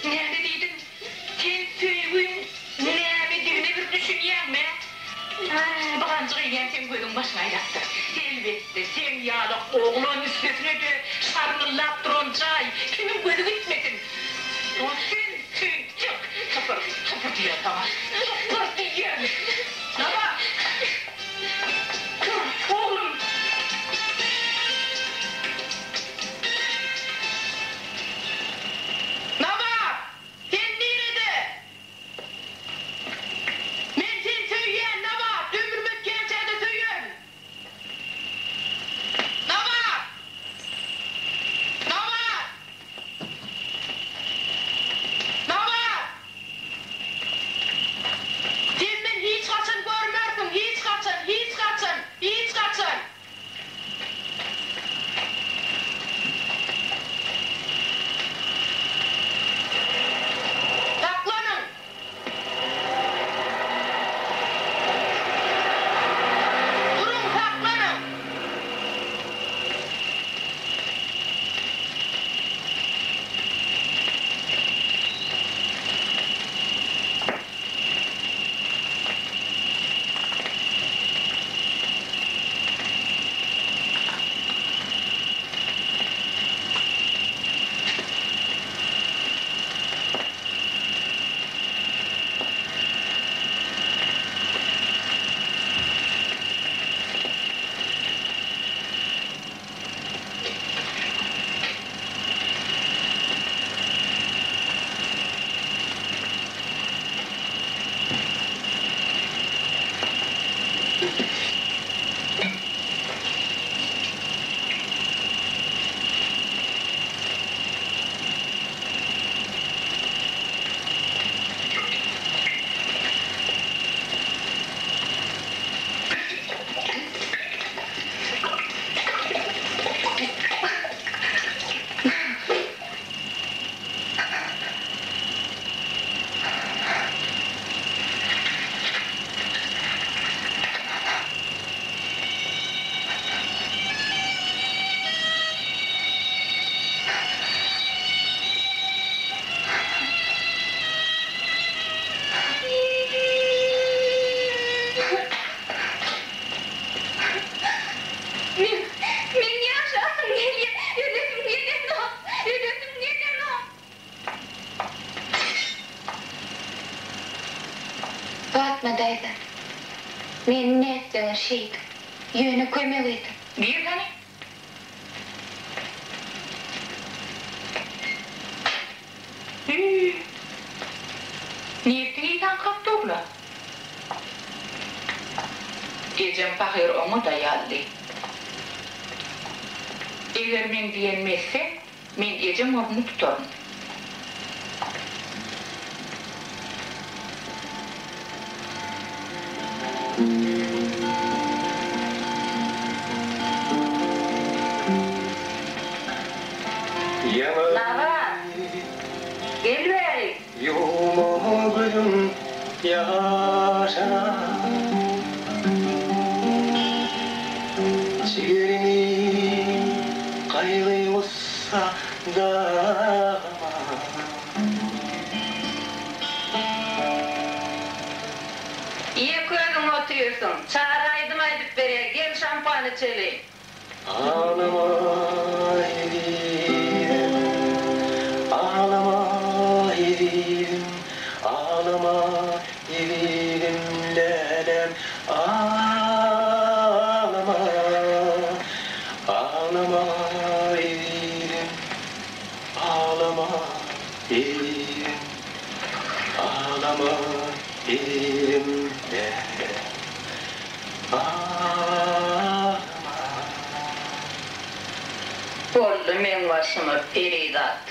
Näme diýdiň? Sen söýgiň nämedigine bir düşünýäňmi? Hä, bu ganjyk eýýäm seň gözüň başyňa aýlapdyr. Elbetde, seň ýaly oglan üstesine-de şarňyllap duran jaý, kimiň gözi gitmesin? Sen tentek! Sypyr, sypyr diýýän saňa! Sypyr diýýän! Nabat! Tur, oglum! Nabat! Sen nirede? Men seni söýýän, Nabat! Ömrüm ötýänçä-de söýerin! Nabat! Nabat! Nabat! Sen meni hiç haçan görmersiň, hiç haçan, hiç haçan, hiç haçan! Saklanyň! Duruň, saklanyň! Men, men ýaşasym gelýär, ölesim gelenok, ölesim gelenok. Patma daýza, meni nätseňiz şeýdiň, ýöne kömek ediň. Gir hany. Hüý. Nirdi taňkap dur-la. Ejem pahyr oňa daýaldy. Eger meň diýenimi etseň, men ejeň ornuny tutaryn. Nabat! Gel bäri! Ýuwma gözüň ýaşa. Jigerimi gaýgy-gussa dagama. Ýeke özüň otyrsyň. Çary aýdym aýdyp berýär. Gel şampan içeli. Aglama ezizim, aglama ezizim, aglama ezizim läläm, aglama, aglama ezizim, aglama ezizim, aglama ezizim läläm. Aglama. Boldy meň başyma perizat.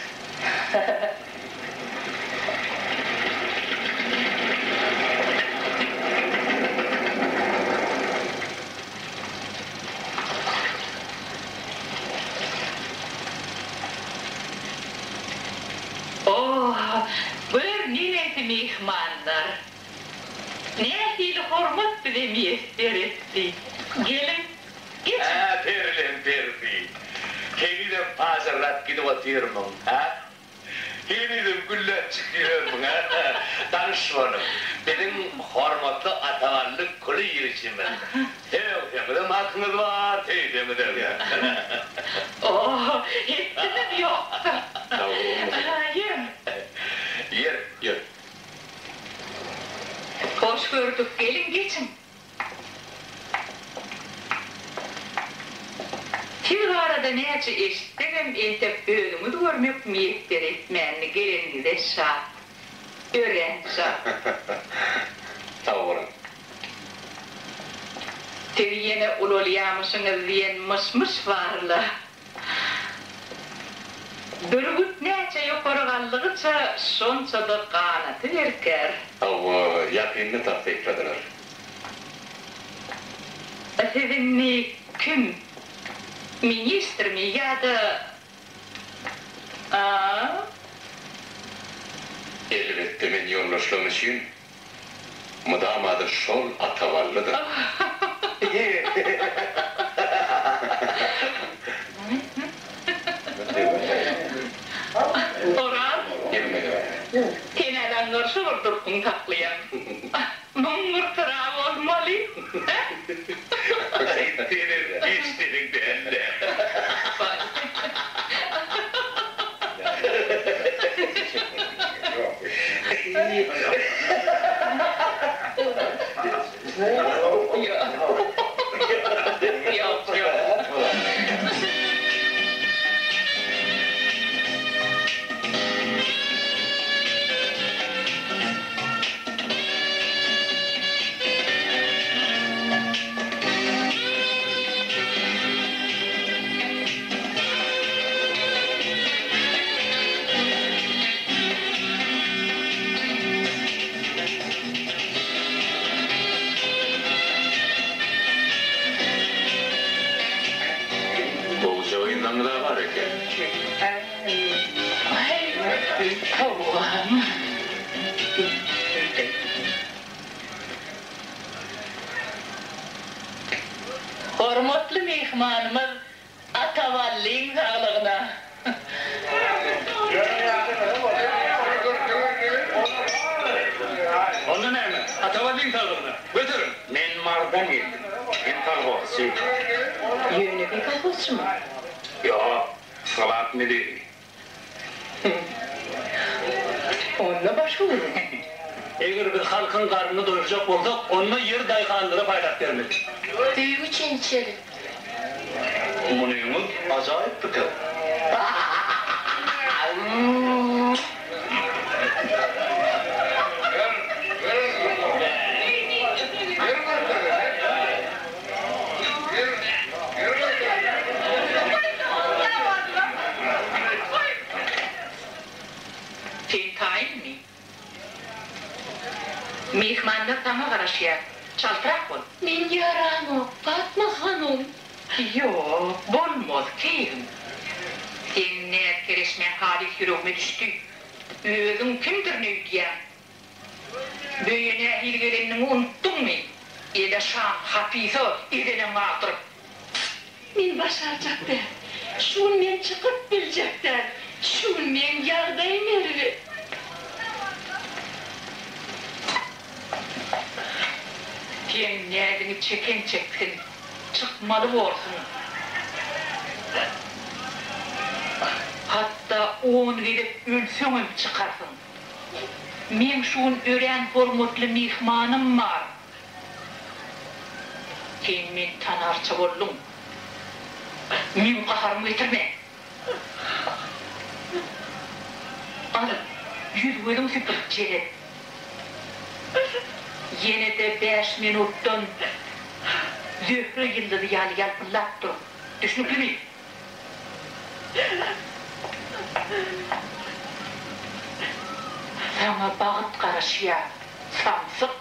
Oh, gör neneňsi myhmanlar. Nähili hormat bize miýesser etdi. Geliň, geçiň. Hä, perileň perisi. Henizem pajarlap gidip otyrmyň, hä? Henizem gülläpjik ýörmüň, hä? Tanyş boluň, biziň hormatly Atabally Kulyýewiçimiz. Sögseňizem hakyňyz bar, söýseňizem. O, hetdimiz ýokdur. Ýörüň. Ýör, ýör. Hoş gördük, geliň, geçiň. Siz barada näçe eşitsegem, entek özüňizi görmek miýesser etmändi, geleniňize şat. Örän şat. Sag boluň. Siz ýene ulalýamyşyňyz diýen myş-myş bar-la. Bürgüt näçe ýokary galdygyça, şonça-da ganaty berkär. Hawa, ýakynda tassykladylar. Siz indi kim? Ministrmi ýa-da A? Elbetde, men ýoldaşlarym üçin Mydama-da şol Ataballydyr. Oraz, sen-ä zaňňar şo bir durkuňy saklaýaň. Muň bir syra bolmaly, hä? Senem hiç diliň däl-le. Gowja gyzlaňyz-a bar eken. Hormatly myhmanymyz Ataballyň saglygyna. Onda näme, Ataballyň saglygyna. Göteriň! Men Marydan geldim. Men kolhozçy. Ýönekeý kolhozçymy? Ýok, sklad müdiri. Onda başga gürrüň. Eger biz halkyň garnyny doýurjak bolsak, onda ýeri daýhanlara paýlap bermeli. Söýgi üçin içeris. Munyňyz ajaýyp pikir. Sen taýynmy? Myhmanlar saňa garaşýar. Çaltrak bol. Men ýaramok, Patma hanym. Ýok, bolmaz, keýgim. Seň näz-kereşmäň halys ýüregime düşdi. Özüň kimdirin öýdýäň? Öýe nähili geleniňi unutdyňmy? Ele şam, hapysa, ezeneň galdyryp. Men başarjak däl. Şu gün men çykyp biljek däl. Şu gün meň ýagdaýym erbet. Seň näziňi çeken çeksin. Çykmaly borsuň. Hatda on gezek ölseňem çykarsyň. Meň şu gün örän hormatly myhmanym bar. Sen meni tanarça bolduň. Meň gaharymy getirme. Al, ýüz-gözüň süpür, jelep. Ýene-de bäş minutdan Zöhre ýyldyzy ýaly ýalpyldap dur. Düşnüklimi? Saňa bagt garaşýar, samsyk.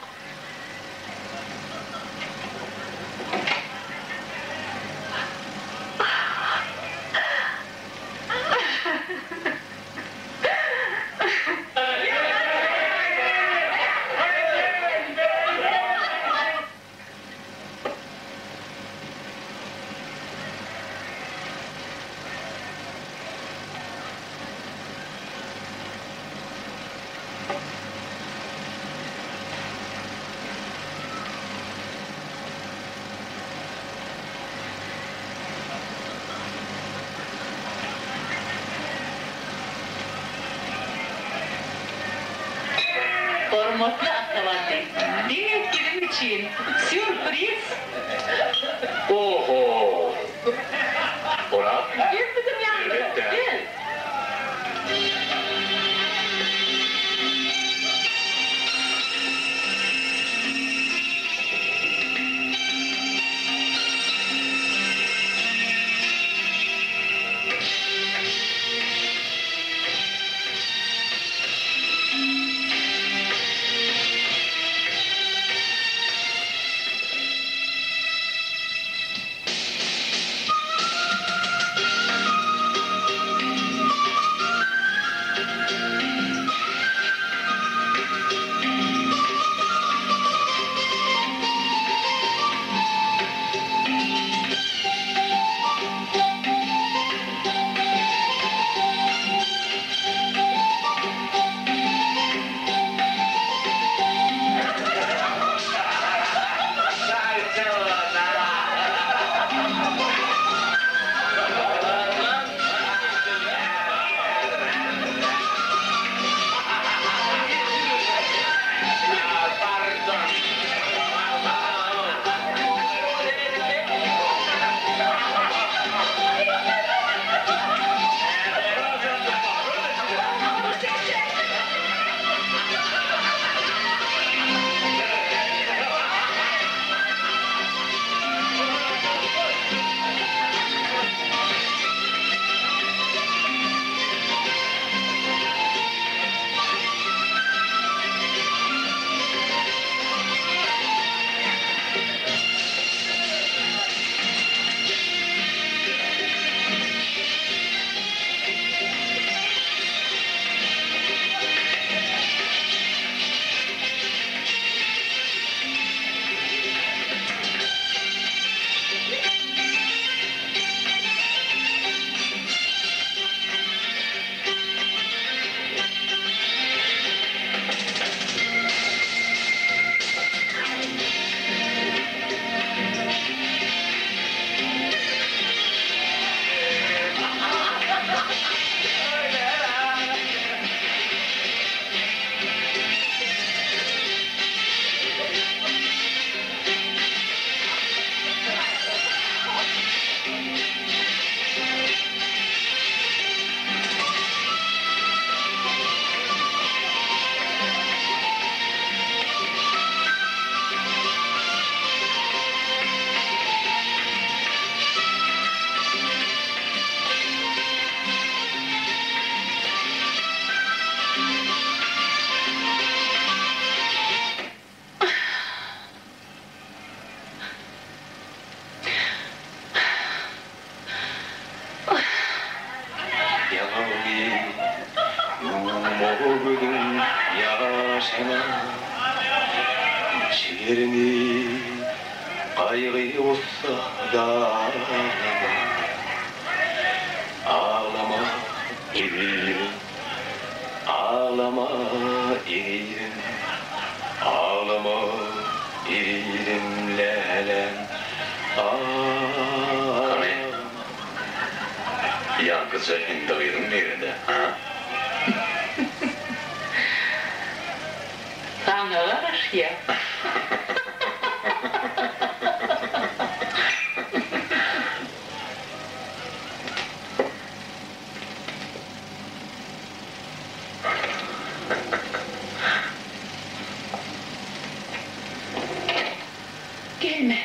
Hormatly Atabaldy, diňe siziň üçin sýurpriz! Oho! Oraz? Gel biziň ýanymyza, Elbetde. gel! Ýaňagyňy ýuwma gözüň ýaşyna, Jigeriňi gaýgy-gussa daglama. Aglama ezizim, aglama ezizim, Aglama ezizim läläm, Hany, aglama. ýaňkyja hindi gyzyň nirede, ha? Saňa garaşýar. Gelme.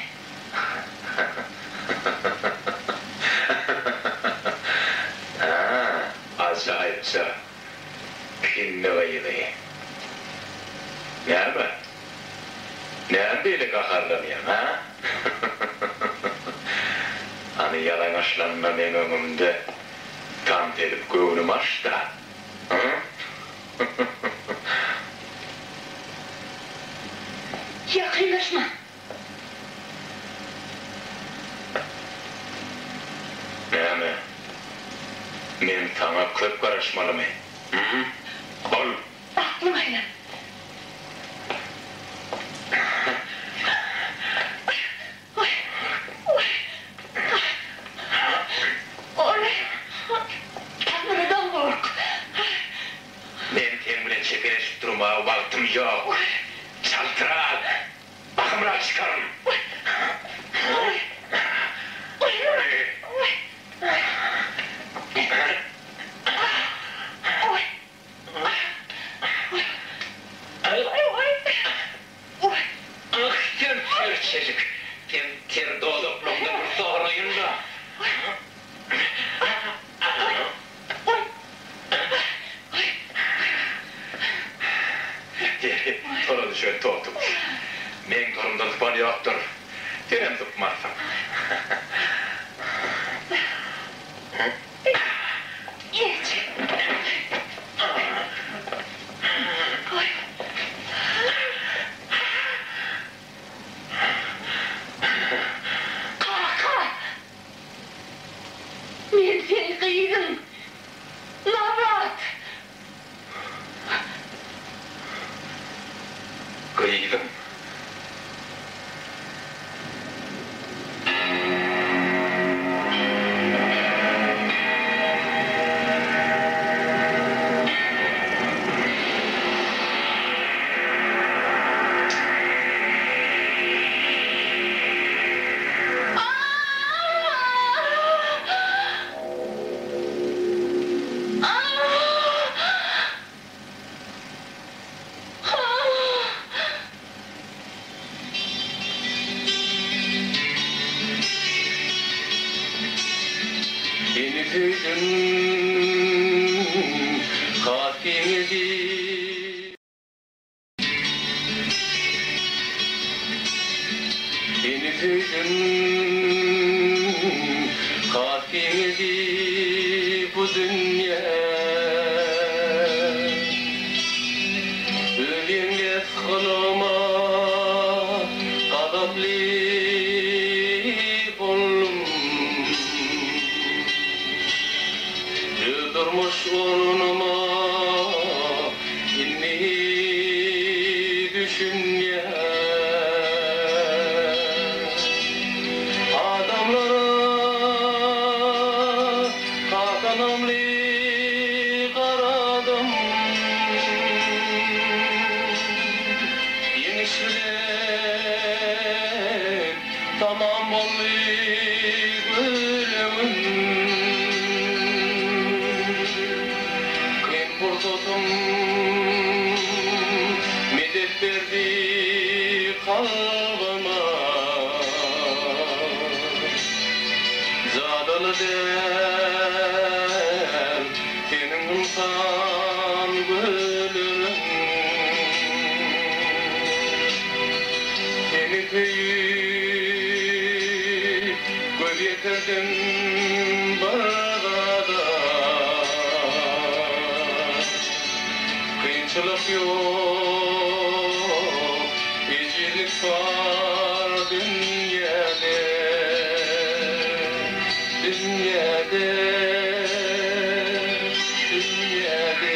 Hä, ajaýypja hindi gyzy. Näme? Näme beýle gaharlanýaň, hä? Hany ýalaňaçlanma meň öňümde tans edip göwnümi aç-da, hä? Ýakynlaşma! Näme? Men saňa köp garaşmalymy? Hü? Bol! Aklym aýlan. Taňrydan gork. Men seň bilen. çekeleşip durmaga wagtym ýok. Çaltrak! Bahymrak çykaryn! Ah, sen serçejik! Sen ter dodaklaňdan bir soraýyn-da! Deri tora düşen totuguş. Meň torumdan sypan ýokdur. Senem sypmarsyň. Kaka! Men seň gyzyň, Nabat! Gyzym? Seni söýdüm, has giňedi. Seni söýdüm, has giňedi bu dünýä. Öz ýeňles gylygyma gazaply boldum. Öz durmuş ornuma indi düşünýän. Adamlara has ynamly garadym. Ýeňiş bilen tamam boldy gülüňim. Kyn pursatym medet berdi kalbyma. Jadyly däl seniň ynsan gülüň. Seni söýüp göz ýetirdim bir zada. Kynçylyk ýok, ejizlik bar dünýäde, dünýäde, dünýäde.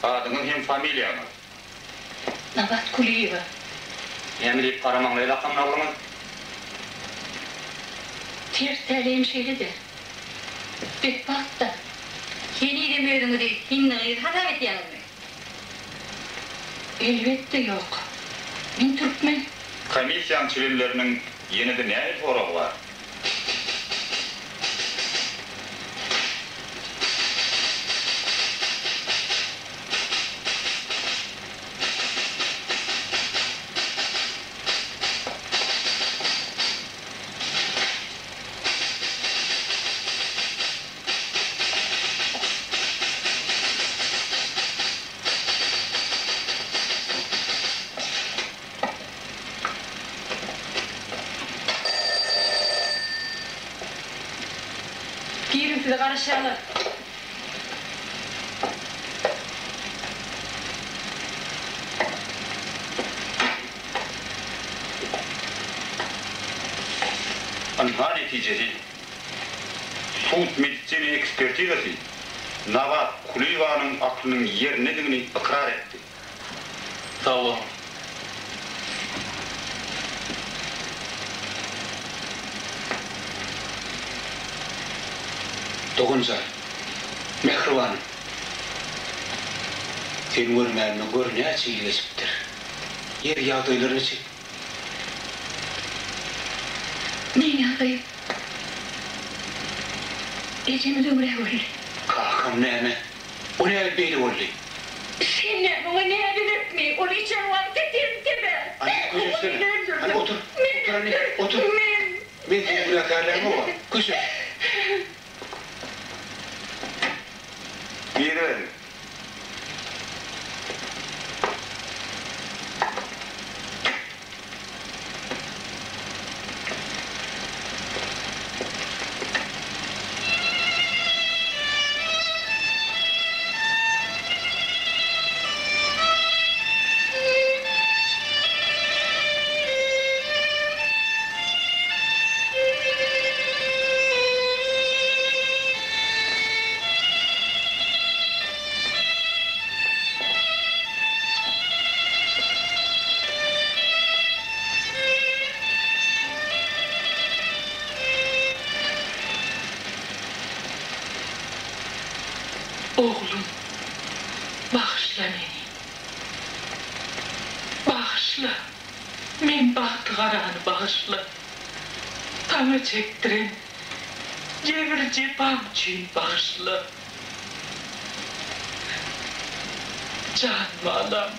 Adyňyz hem familiýaňyz? Nabat Kulyýewa. Näme diýip garamaňlaý lakamyny aldyňyz? Ters täleýim şeýle-de. Betbagt-da. Henizem özüňizi hindi gyzy hasap edýäňizmi? Elbetde ýok. Men türkmen. Komissiýaň çlenleriniň ýene-de nähili soragy bar? Giriň size garaşýarlar. Ynha netijesi. Sud-medisina ekspertizasy Nabat Kulyýewanyň aklynyň ýerindedigini ykrar etdi. Sag boluň. Doganjan, mähribanym. Seni görmänime gör näçe ýyl geçipdir. Ýer ýagdaýlary niçik? Meň ýagdaýym. Ejemiz öňräk öldi. Kakam näme? O näme beýle boldy? Sen näme oňa nägerekmi? Ol içen wagty tenteme. Hany köşeşsene. Hany otur. Otur hany. Otur. Men. Men seni günäkärlämok-a. Köşeş. Giriberiň. Oglum, bagyşla meni. Bagyşla, meň bagtygarany bagyşla. Saňa çekdiren jebir-jepam üçin bagyşla. Jan balam,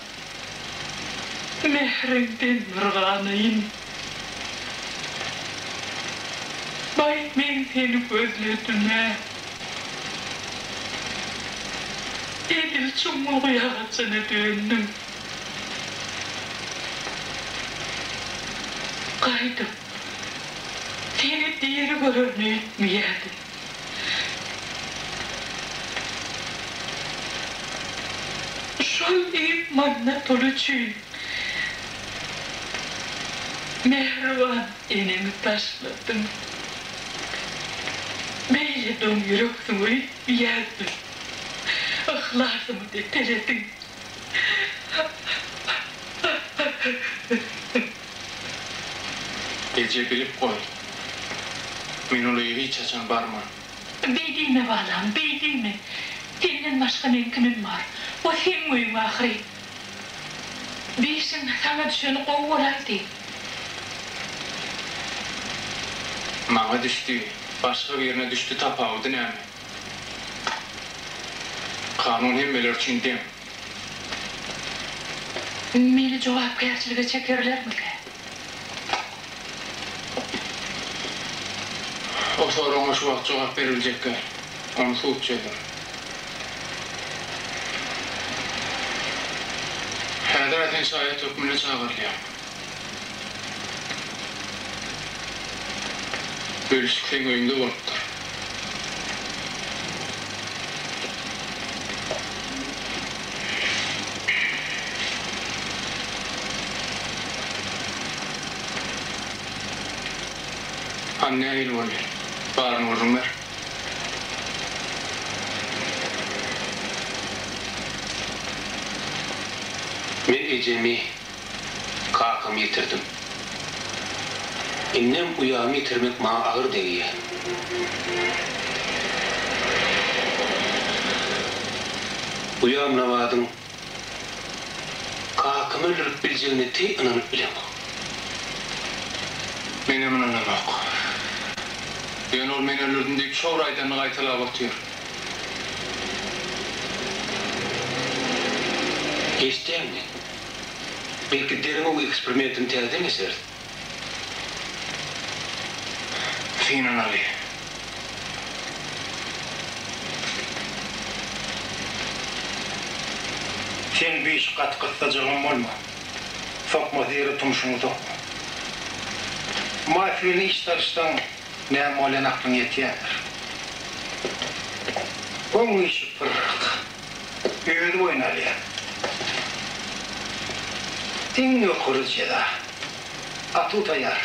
mähriňden bir ganaýyn. Baý, men seni gözledim-ä. Edil çuňňul guýagajyna döndüň. Gaýdyp, seni diri görerin öýtmeýärdim. Şol diýip manna pul üçin mähriban enemi taşladyň. Beýle doň ýüreksiň öýtmeýärdim. Yhlasymy depelediň. Eje bilip goý. Men ol öýe hiç haçan barman. Beý diýme balam, beý diýme. Senden başga meň kimim bar? O seň öýüň ahyry. Bişiň saňa düşeni gowy bolaýdy. Maňa düşdi, başga birine düşdi tapawudy näme? Kanun hemmeler üçin deň. Meni jogapkärçilige çekerlermikä? O soragyňa şu wagt jogap beriljek däl. Ony sud çözer. Häzir-ä sen şaýat hökmünde çagyrylýaň. Bölüşik seň öýüňde bolupdyr. Hany nähili boldy? Baryny gürrüň ber. Men ejemi, kakamy ýitirdim. Indem uýamy ýitirmek maňa agyr degýär. Uýam Nabadyň kakamy öldürip biljegine teý ynanyp bilemok. Menem ynanamok. Ýöne ol men öldürdim diýip şo bir aýdanyny gaýtalap otyr. Eşitýäňmi? Belki derňew eksperimentini täzeden geçireris. Synanaly. Sen bu işi gaty gyssajagam bolma. Sokmasy ýere tumşuňy sokma. Mafiýa bilen iş salyşsaň näme bolýan aklyň ýetýändir. Oň işi pyrryk. Özi boýun alýar. Iň ýokary jeza. Atuw taýýar.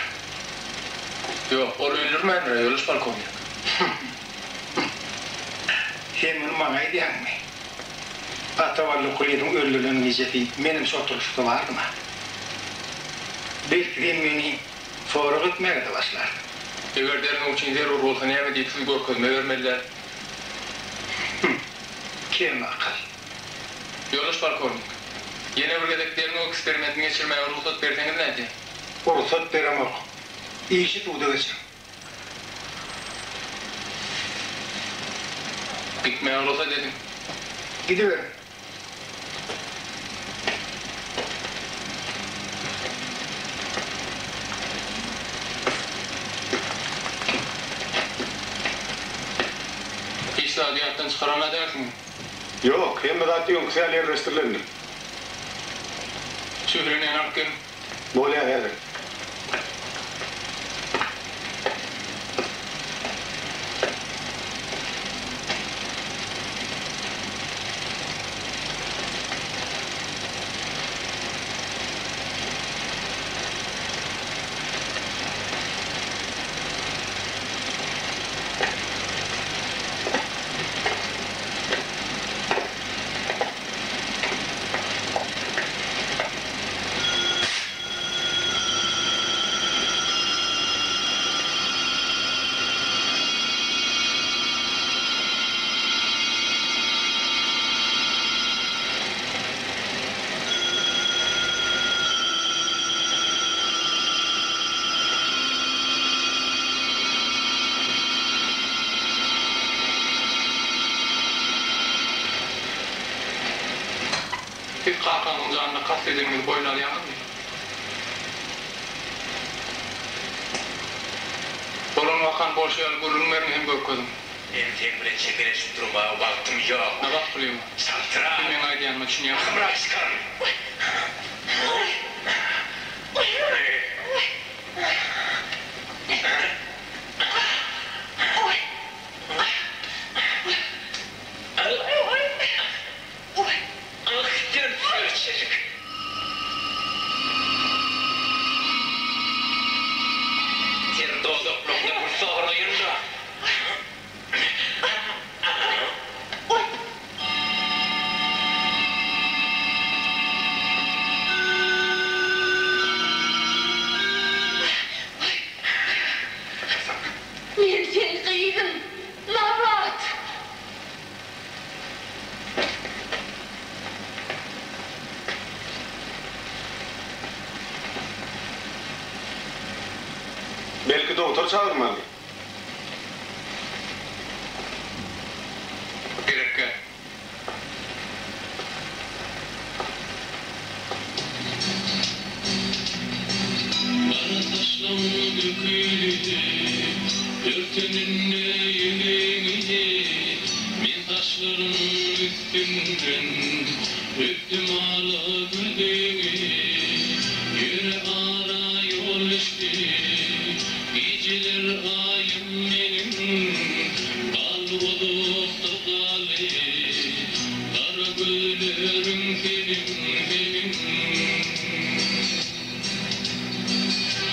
Ýok, ol öldürmändir-ä, ýoldaş polkownik. Sen muny maňa aýdýaňmy? Atabally Kulyýewiň öldürilen gijesi menem şo oturylyşykda bardym-a. Belki sen meni sorag etmäge-de başlarsyň. Eger derňew üçin zerur bolsa näme diýip siz görkezme bermeli däl. Hüm. Kemakal. Ýoldaş polkownik, ýene bir gezek derňew eksperimentini geçirmäge rugsat berseňiz nädýär? Rugsat beremok. Işi suda geçiriň. Gitmäge rugsat ediň. Gidiberiň. Hiç zady ýatdan çykaran-a dälsiňiz? Ýok, hemme zat öňküsi ýaly ýerleşdirilendir. Şöhleneni alyp geliň. Bolýar häzir. Siz kakaňyzyň janyna kast edeniňizi boýun alýaňyzmy? Bolan wakany bolşy ýaly gürrüň beriň hem görkeziň. Men seň bilen çekeleşip durmaga wagtym ýok. Nabat Kulyýewa, Çaltrak! Sen meň aýdýanyma düşünýärsiňmi? Ahymrak çykaryn! Ah, sen serçejik! Sen dodaklaryňda gül soraýyn-da. Men seň gyzyň, Nabat! Belki dogtor çagyrmaly? Gerekgä. Gara saçlaň dökülip, örteninde ýüzüňi, Men saçlaryň üstünden öpdüm ala gözüňi. Ýöne ara ýol düşdi, gijeler aýym meniň, Galdy uzakda galdy, gara gözleriň seniň, seniň.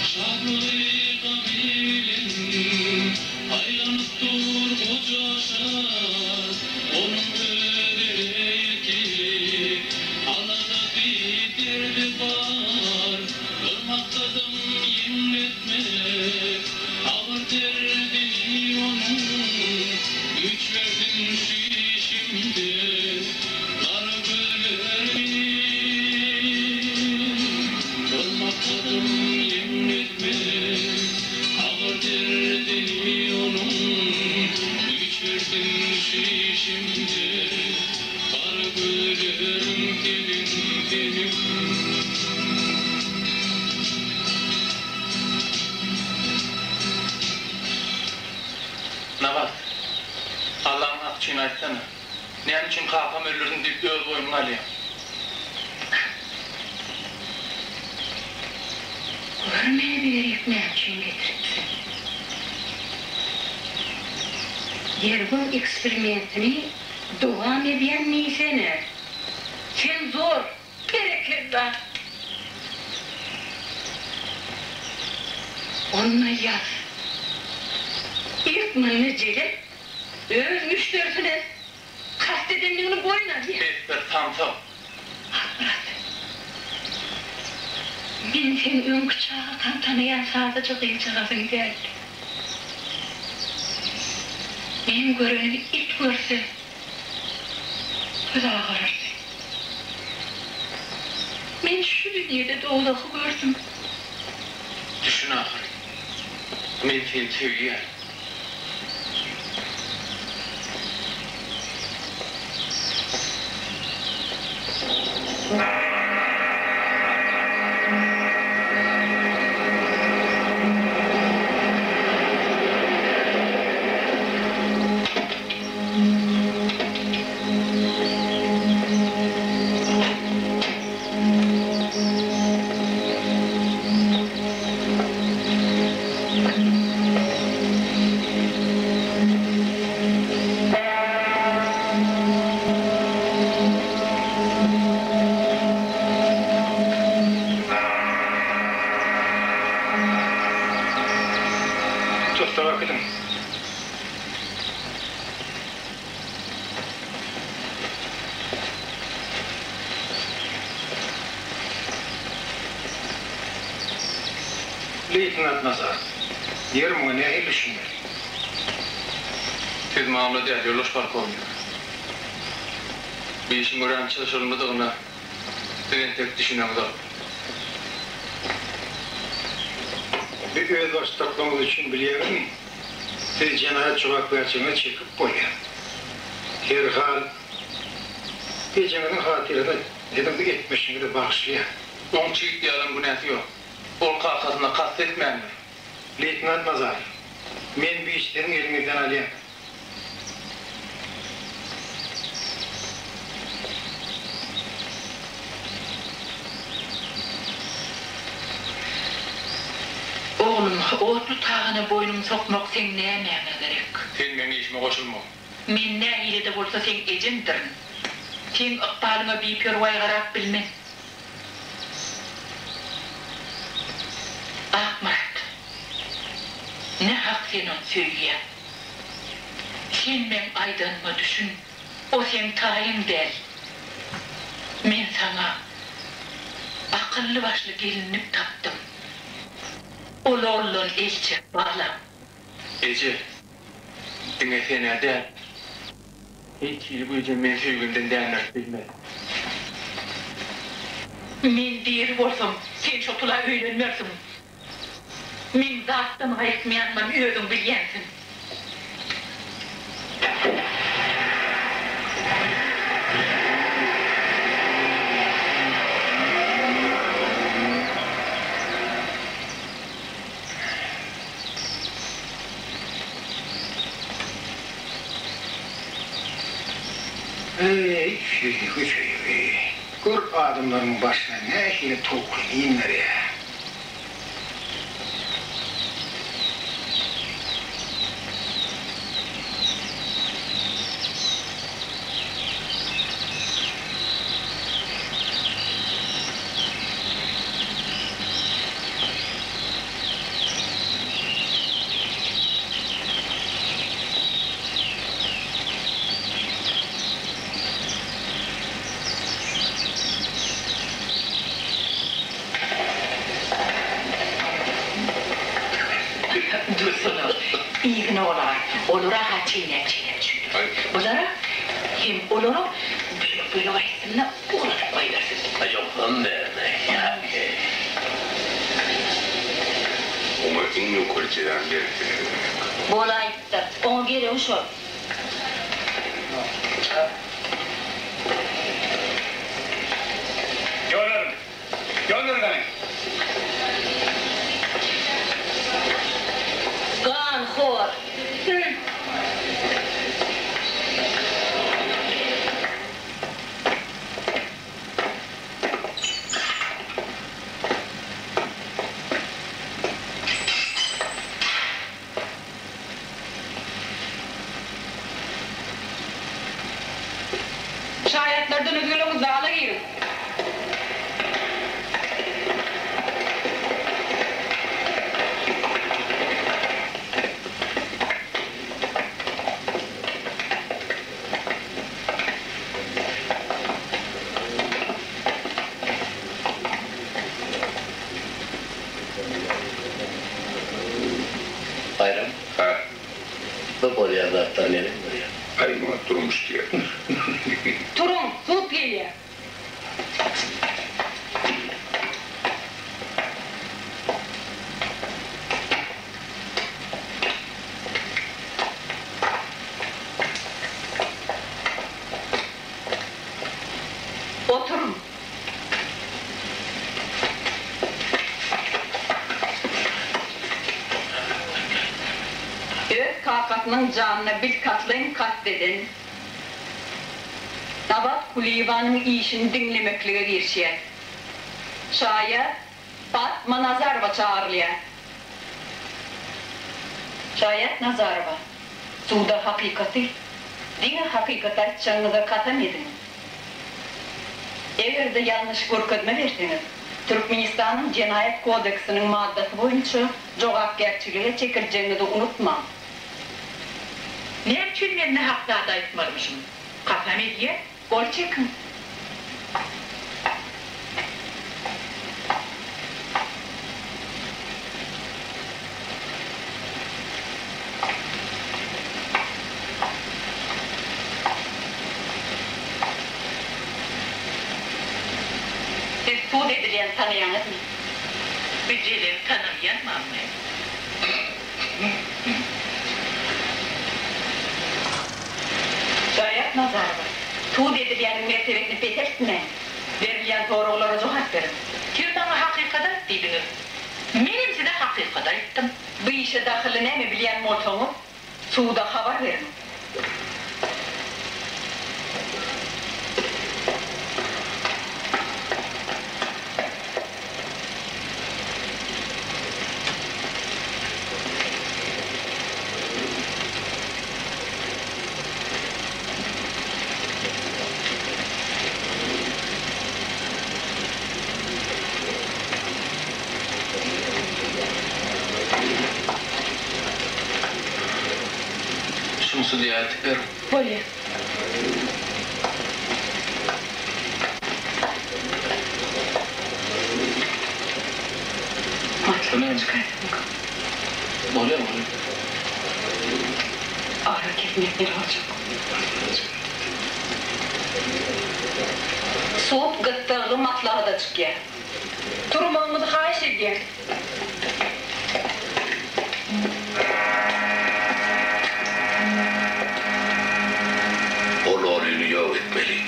Şatlygy gamy bilen aýlanyp dur goja şa, Onuň özüne ýetik aladasy. seniň. Nabat, Allaň haky üçin aýtsana, näme üçin kakam öldürdim diýip öz boýnuňa alýaň? Gör meni bu ýerik näme üçin getiripsiň? Derňew eksperimentini dowam edýän diýsene. Sen zor, berekella! Onda ýaz. Ilk munda jelep öz müşderisine kast edendigini boýun alýar. Besdir, samsyk! Akmyrat, men seň öňki çagakaň tanaýan sadaja gyzjagazyň däl. Meň görenimi it görse, gözi agarardy. Men şu dünýede dowzahy gördüm. Düşün ahyry. Men seni söýýän. Tussaga äkidiň. Leýtenant Nazar, ýeri muňa nähili düşünmeli? Siz mamla däl, ýoldaş polkownik. Bu işiň örän çylşyrymlydygyna siz entek düşüneňzok. Bu özbaşdaklygyňyz üçin bilýäňizmi, sizi jenaýat jogapkärçiligine çekip bolýar. Herhal, ejeňiziň hatyrasyna siziň bu etmişiňizi bagyşlaýan. Oň çigit ýalam günäsi ýok. Ol kakasyna kast etmändir. Leýtenant Nazarow, men bu işi siziň eliňizden alýan. Oglum, otly tagana boýnuňy sokmak seň nämäňe gerek? Sen meň işime goşulma. Men nähili-de bolsa seň ejeňdirin. Seň ykbalyňa biperwaý garap bilmen. Akmyrat, nähak sen ony söýýäň. Sen meň aýdanyma düşün, o seň taýyň däl. Men saňa akylly-başly gelinlik tapdym. Ol oguldan el çek, balam. Eje, diňe sen-ä däl, hiç hili güýjem meni söýgimden dändirip bilmez. Men diri bolsam, sen şo tula öýlenmersiň. Meň zatdan gaýtmaýanymam özüň bilýänsiň. Eý, söýgi, söýgi! Gör adamlaryň başyna nähili towky inderýär. Dursana, yzyna olar, olara-ha çeýnäp-çeýnäp çüýdür. Bulara hem olara bölek-bölek aýtsyn-da, ugradyp goýbersin. Ýogsam näme, ýa-he. Oňa iň ýokary jezany berseler gerek. Bolaýypdyr. Oňa geregi şol. Ýol beriň gany. Ganhor. Şaýatlardan özgeleňiz zala giriň. Baýram. Hä. Bu bolýan zatlar neneň bolýar? Aý, muňa durmuş diýerler. Turuň, sud gelýär. Oturyň. Öz kakasynyň janyna bilkastlaýyn kast eden Nabat Kulyýewanyň işini diňlemeklige girişýär. Şaýat Patma Nazarowa çagyrylýar. Şaýat Nazarowa, suda hakykaty, diňe hakykaty aýtjagyňyza kasam ediň. Eger-de ýalňyş görkezme berseňiz, Türkmenistanyň Jenaýat kodeksiniň maddasy boýunça jogapkärçilige çekiljegiňizi unutmaň. Näme üçin men nähak zat aýtmalymyşym? Kasam edýän. Gol çekiň. Siz sud edilýäni tanaýaňyzmy? Bir jelebi tanalýanmam men. Şaýat Nazarowa, sud edilýäniň mertebesini peseltmäň, berilýän soraglara jogap beriň. Siz maňa hakykat aýt diýdiňiz. Menem size hakykaty aýtdym. Bu işe dahylly näme bilýän bolsaňyz, suda habar beriň. Şuny sudýa eltip beriň. Bolýa. Matlama çykaýsynka. Bolýa, bolýa. Ara kesmek nere boljak. Sud gyssagly maslahata çykýar. Turmagyňyzy haýyş edýän. Ol oryny ýok etmeli.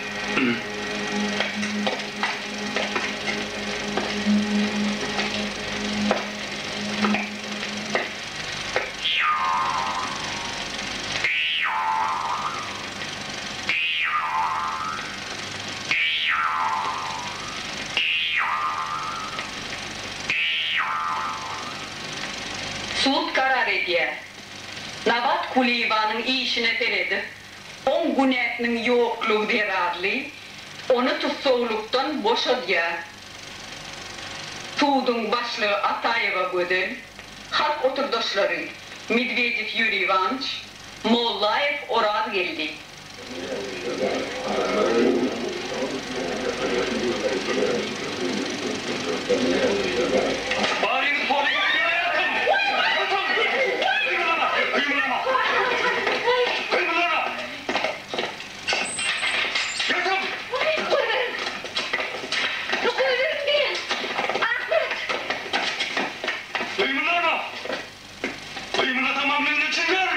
Sud karar edýär. Nabat Kulyýewanyň işine seredip, oň günäsiniň ýoklugy zerarly, ony tussaglykdan boşadýar. Suduň başlygy Ataýewa Gözel, halk oturdaşlary Medwedew Ýuriý Iwanyç, Mollaýew Orazgeldi. Baryňyz pola ýatyň! Ýatyň! Gymyldama! Gymyldama! Gymyldama! Ýatyň! Goýberiň! Goýberiň diýýän! Ahmet! Gymyldama! Gymyldasamam menden çeker!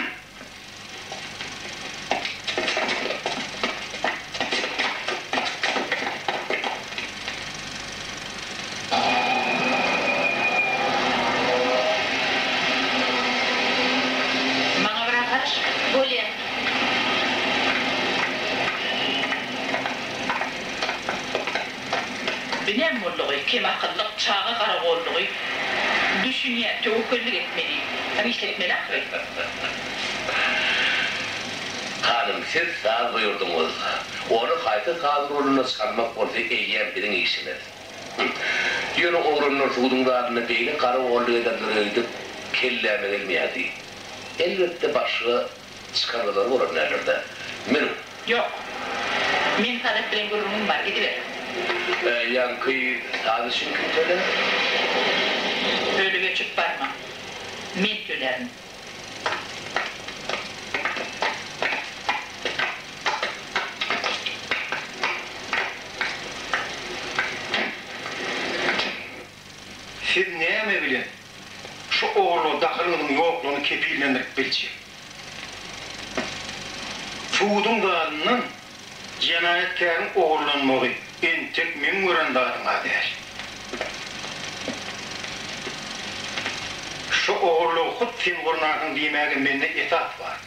garagollugy, kemakyllyk, çaga garagollugy düşünýän, töwekgellik etmeli, işletmeli ahyry. Hanym, siz saz buýurdyňyz. Ony haýsy saz guralynda çalmak bolsa eýýäm biziň işimiz. Ýöne oglanlar suduň zalynda beýle garagolluk ederler öýdüp kelläme gelmeýärdi. Elbetde başga çykalgalary bolan däldir-dä. Münüň. Ýok. Meň Sadap bilen gürrüňim bar, gidiber. Ýaňky saz üçin kim tölär? Ölüp-öçüp barma. Men tölärin. Siz näme bilen şu ogurlyga dahylyňyzyň ýoklugyny kepillendirip biljek? Suduň zalyndan jenaýatkäriň ogurlanmagy entek meň gören zadym-a däl. Şu ogurlygy hut sen gurnansyň diýmäge mende esas bar.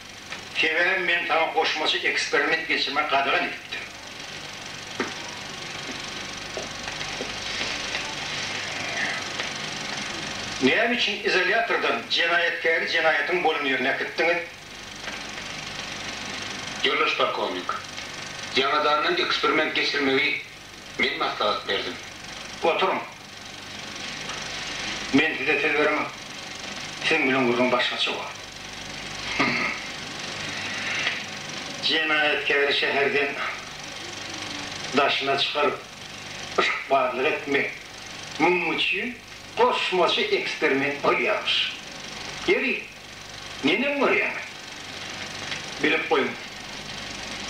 Sebäbi men saňa goşmaça eksperiment geçirmegi gadagan edipdim. Näme üçin izolýatordan jenaýatkäri jenaýatyň bolan ýerine äkitdiňiz? Ýoldaş polkownik, ýaňadandan eksperiment geçirmegi men maslahat berdim. Oturyň. Men size söz beremok. Siziň bilen gürrüň başgaça bolar. Jenaýatkäri şäherden daşyna çykaryp, yşkbazlyk etmek munuň üçin goşmaça eksperiment bolýarmyş. Ýeri, neneň görýäňiz? Bilip goýuň,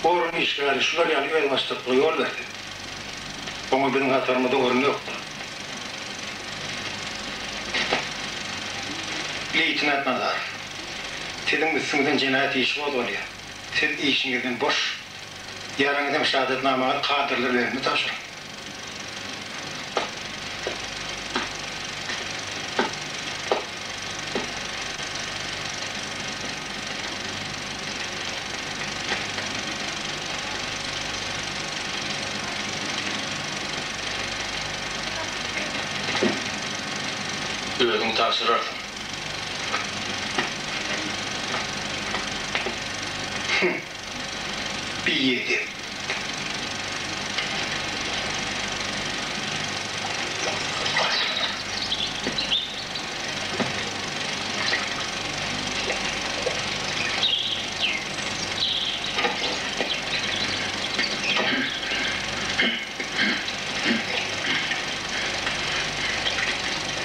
orun işgäri şular ýaly özbaşdaklyga ýol berse, oňa biziň hatarymyzda orun ýokdur. Leýtenant Nazarow, siziň üstüňizden jenaýat işi gozgalýar. Siz işiňizden boş. Ýaraňyz hem şahadatnamaňyzy kadrlar bölümine tabşyryň. Özüň tabşyrarsyň. Hum. Biýedep.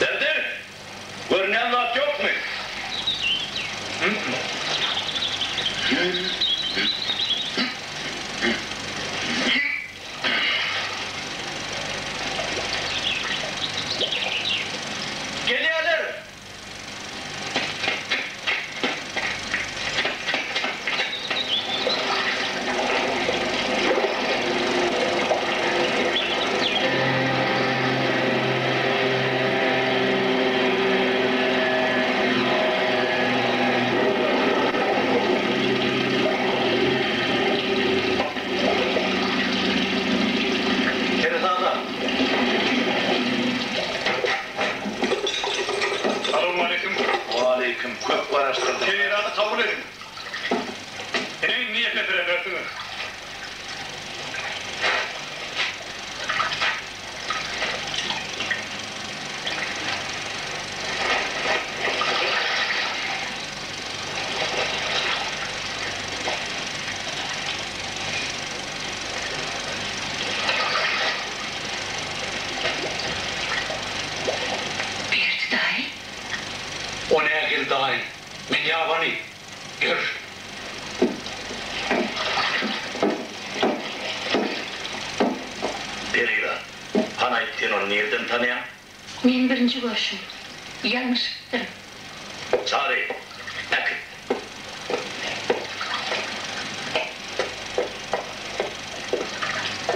Berdi! Görünýän zat ýokmy? Gelýärler! Seresapla! Salowmaleýkim. Waleýkim. Köp garaşdyrdyň. Perirazy kabul ediň. Ine indi ýeketiredersiňiz. Berdi daýy. O nähili daýy? Men ýabany. Ýör. Perila, hany aýt sen ony nirden tanaýaň? Men birinji görşüm. Ýalňyşypdyryn. Çary, äkit.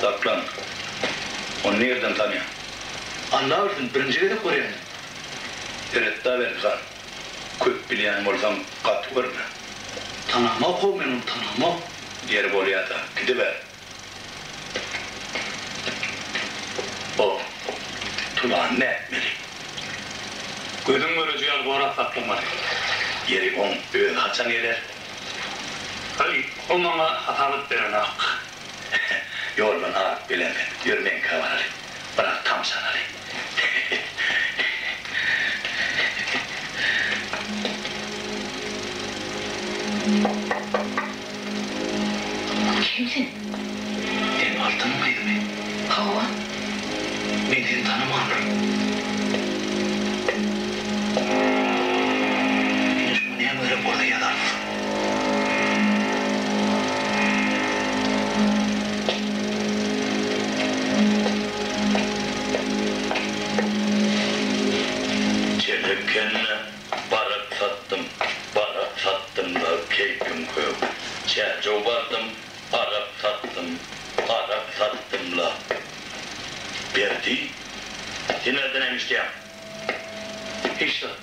Saklan. Ony nirden tanaýaň? Alla bilsin, birinji gezek görýän. Seret-dä Berdihan, köp bilýän bolsaň gaty görme. Tanamok-ow men ony, tanamok. Ýeri bolýa-da, gidiber. O. Tulany nätmeli? Gözüň göreji ýaly gorap saklamaly. Ýeri, oň özi haçan geler? Aý, o maňa hasabat berenok. Ýoldan alyp gelersiň. Ýör, meňkä baraly. Biraz tamşanaly. Kim sen? Sen Altynyň gyzymy? Hawa. Men seni tanamandyryn. Ine şuňa näme gerek bolsa ýazarys. Çelekende barak satdym, barak satdym-da keýpim kök. Çärjew bardym, arak satdym, arak satdym-la. Berdi, sen nirden näme işleýäň? Hiç zat.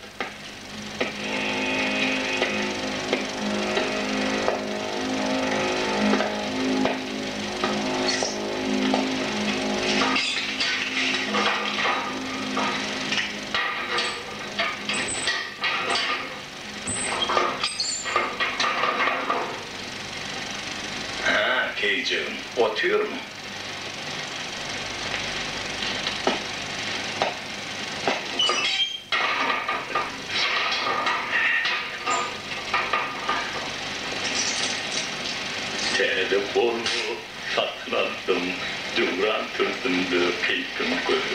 Hä, keýijegim, otyrmyň? Täze Volvo satyn aldym, döwran sürdüm-de keýpim kök.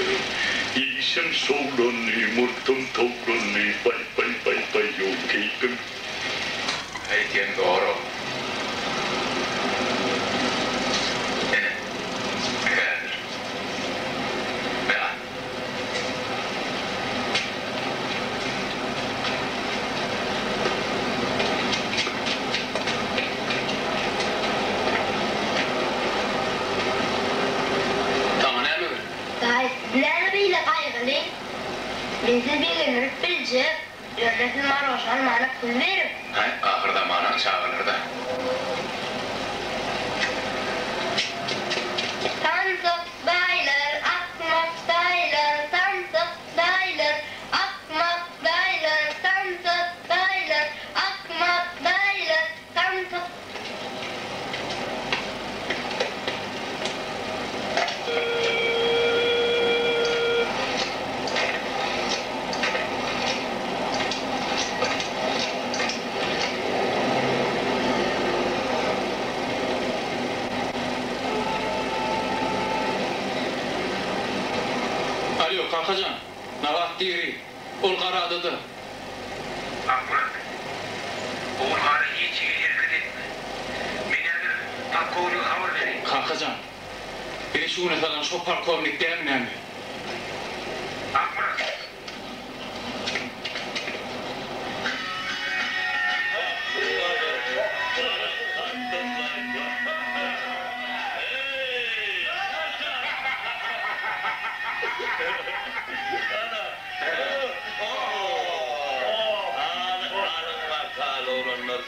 Işim şowlandy, murtum towlandy, baý-baý-baý-baý-ow, keýpim. Häý sen zor-ow. Ine, häzir. Me al. Saňa näme gerek? Daýy, siz näme beýle gaýgyly? Men sizi begendirip biljek. Ýöne siz marožan almana pul beriň. Häý, ahyrzamanaň çagalary-da. Samsyk daýylar, akmak daýylar, samsyk daýylar, akmak daýylar, samsyk daýylar, akmak daýylar, samsyk. Alýo, kakajan, Nabat diri. Ol Garadada. Akmyrat, Ogulgara hiç hili hereket etme. Men häzir polkownige habar bereýin. Kakajan, bizi şu güne salan şo polkownik dälmi näme? Akmyrat!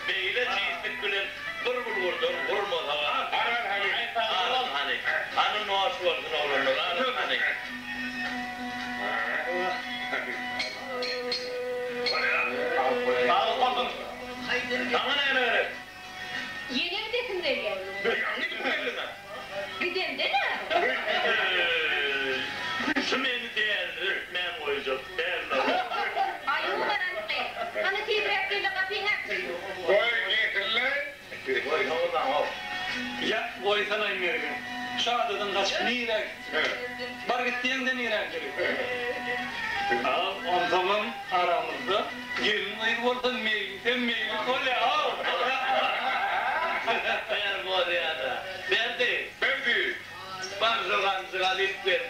Beýle tizlik bilen bir bulgurdan gurmasaň alyň hany hany noş bolsun oglanlar alyň hany. Saglyk bolsun. Saňa näme gerek? Ýene gidesim gelýär. Gidip geldiňä? Gidemde näme? Şu meni dälirtmän goýjak däl-le. Aýu garantgy. Hany tizräk gel-de gapyňy aç. Goý getirle. Goý soňundan-ow. Ýa, goýsanaý Mergen. Şu adadan gaçyp nirä gitjek? Bar git diýeňde nirä gerek? Al, onsoňam aramyzda gelin-gyz bolsa meýlisem meýlis bolýa-ow. Ber bolýa-da. Berdi. Berdi. Bar şu ganjygy alyp gel.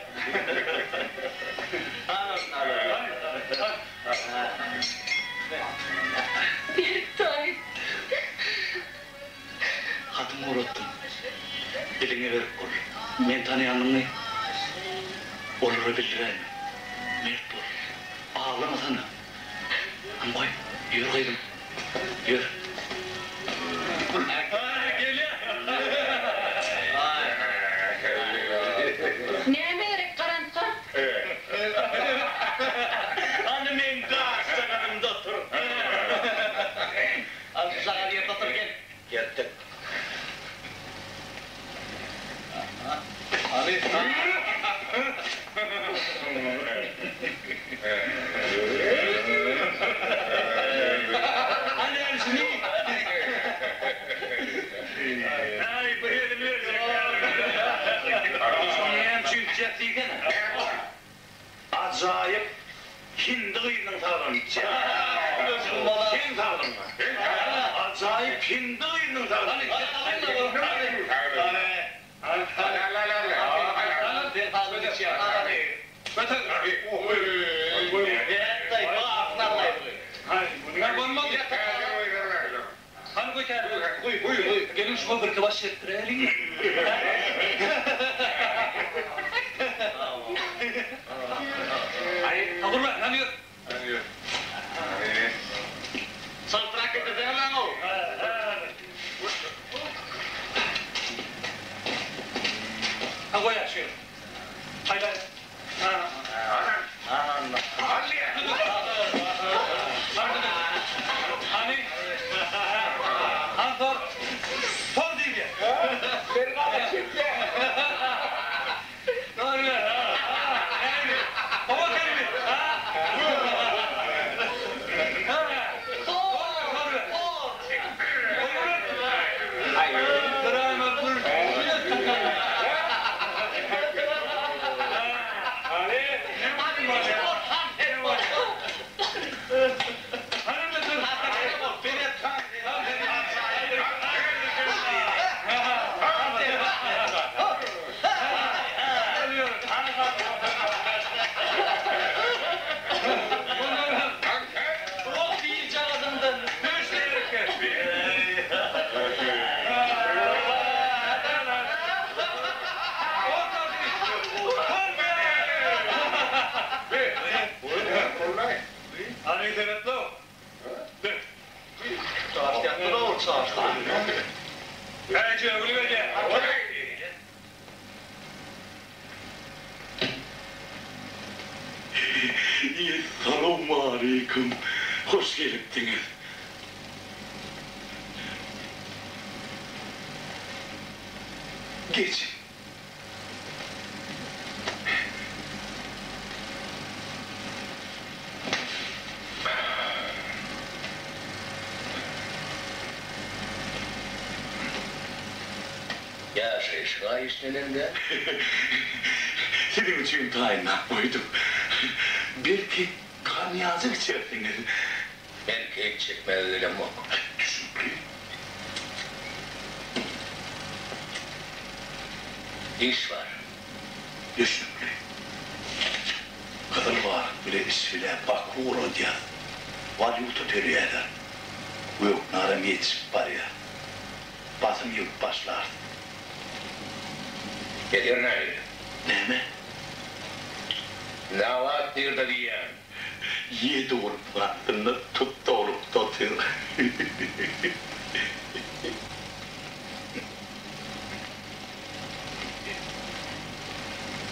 Al ony al. Berktaý. Hatyňy ugratdym. Diliňe berk bol. Men tanaýanyňy olara bildiräýme. Mert bol. Aglamasana. Hany goý, ýör gyzym, ýör. Näme gerek garantga? Geldik. Ajaýyp hindi gyzynyň saglygyny içýän. Seň saglygyňa. Ajaýyp hindi gyzynyň saglygyny Salowmaleýkim, hoş gelipdiňiz. Geçiň. Ýaşaýşyň-a işlenende. Siziň üçin taýynlap goýdum. Belki, konýajyk içersiňiz? Men keýp çekmäge gelemok. Düşnükli. Iş bar. Düşnükli. Gyzyl balyk bile işbilä Baku ugradýas. Walýuta töleýärler. Göknaram ýetişip barýar. Basym ýygyp başlarys. Eder nähili? Näme? Nabat nirde diýýän? Ýedi bolup gapdynda tut dolup otyr.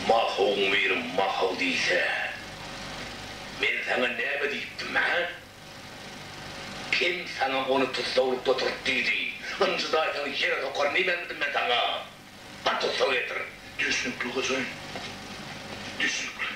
Mahowyň biri mahow diýse, men saňa näme diýipdim, hä? Kim saňa ony tussaglykda tut diýdi? Ynjydaýsaň ýere sokaryn diýmänmidim men saňa? Bar tussag getir. Düşnükli hojaýyn. Düşnükli.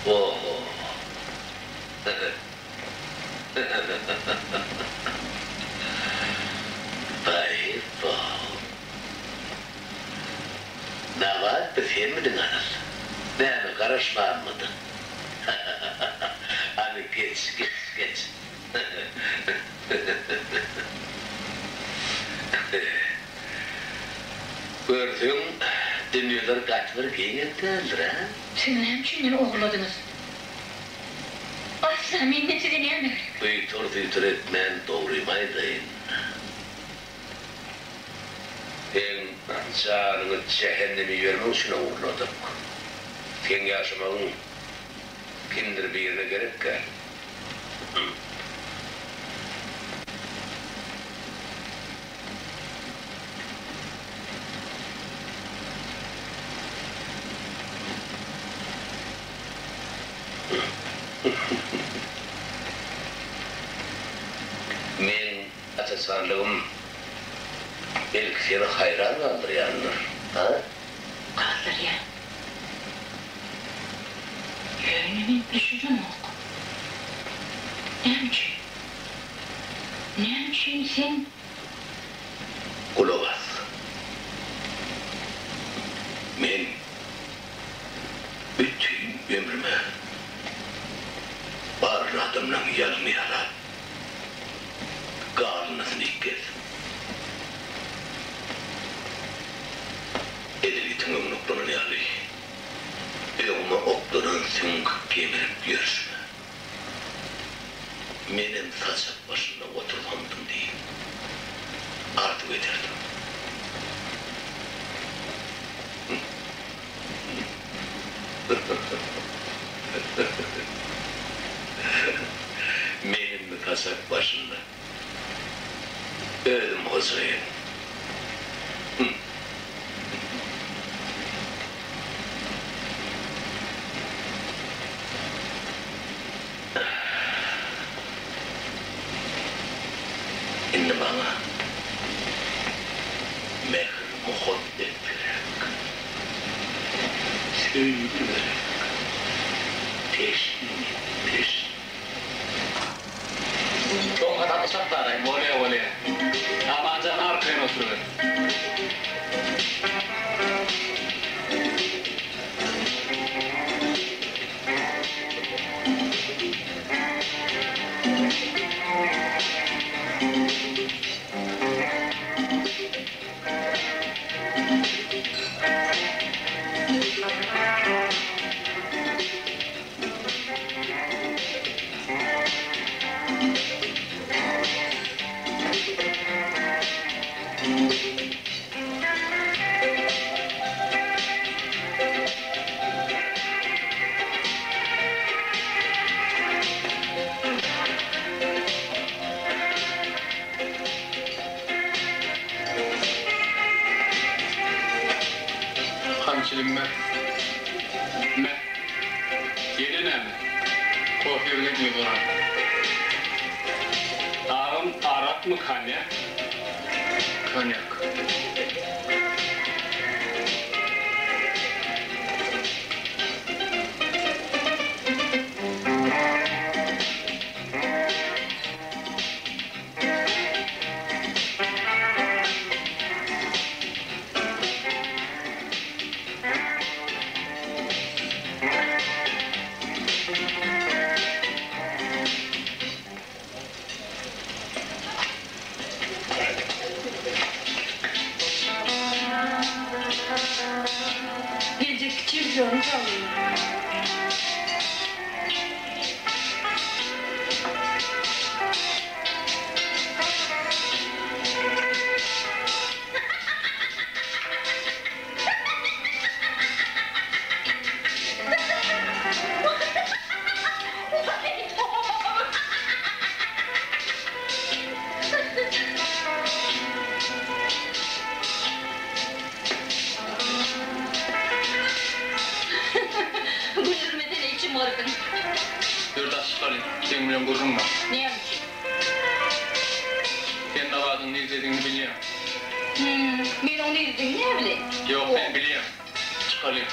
Oho. Baý-bo. Nabat bi senmidiň asyl? Näme garaşmanmydyň? Hany geç, geç, geç. Görseň, dünýeler gaty bir geňem däldir, a? Siz näme üçin meni ogurladyňyz? Asla menden size näme gerek? Buýtur-süýtür etmän dogrymy aýdaýyn. Seň janyňy jähenneme ibermek üçin ogurladyk. Seň ýaşamagyň kimdir birine gerekkä? Meň aç-açanlygym belki seni haýran galdyrýandyr, a? Galdyrýar. Ýöne men düşünemok. Näme üçin? Näme üçin sen. Gulak as. Men bütin ömrüme barly adamlaň ýalyny ýalap, galyndysyny iýip gezdim. Edil itiň öňüne oklanan ýaly, öňüme oklanan süňk gemirip ýörşüme, menem saçak başynda otursamdym diýip arzuw ederdim. Men indi saçak başynda. Özüm hojaýyn. Indi maňa mähir-muhabbet gerek. Söýgi gerek. Teşne men, teşne. Soň hasaplaşak daraý. Bolýa, bolýa. Amanjan arkaýyn oturyber. Hany çilim ber. Me. Ýene näme? Kofe bilen ýygyran. Agam arakmy konýak? Konýak. Geljekki çempionyň saglygyna. Güldürmesene içim gyrdyň. Ýör daş çykalyň, seň bilen gürrüň bar. Näme üçin? Sen Nabadyň nirdedigini bilýäň. Hüm, men oň nirdedigini näbileýin? Ýok, men bilýän. Çykalyň.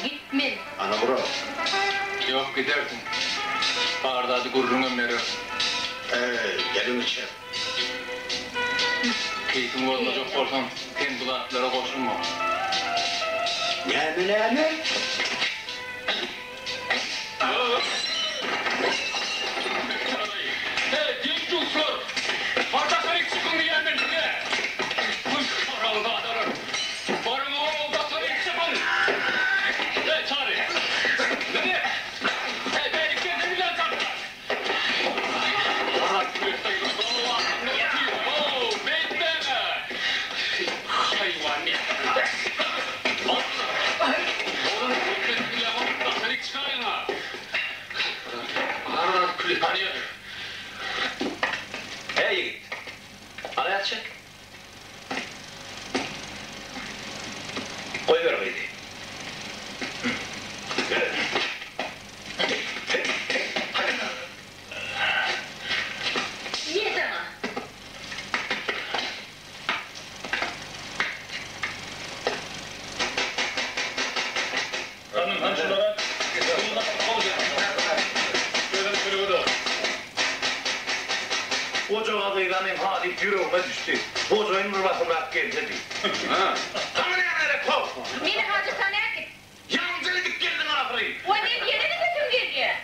Gitmen. Anamyrat. Ýok, gidersiň. Bar zady gürrüňem berersiň. Äý, geliň içek. Keýpiňi bozmajak bolsaň, sen bu zatlara goşulma. Näme, näme? Eý, deň-duşlar! Bar daşaryk çykyň diýýän men size! Huý, haramzadalar! Baryň-ow, daşaryk çykyň! Eý, Çary! Medet! Eý, Beki! Hany ýör. Heý ýigit. Aýak çek. Goýber gyzy. Ýe saňa. Hanym, hany şulara duz gatyp goýjaň. Özem çörege dogry. Goja gyzanyň halyp ýüregime düşdi. Hojaýyn bir basymrak gelsedi. Saňa näme gerek, how? Meni hajathana äkit. Ýaňja gidip geldiň ahyry. Waý, men ýene-de sesim gelýär.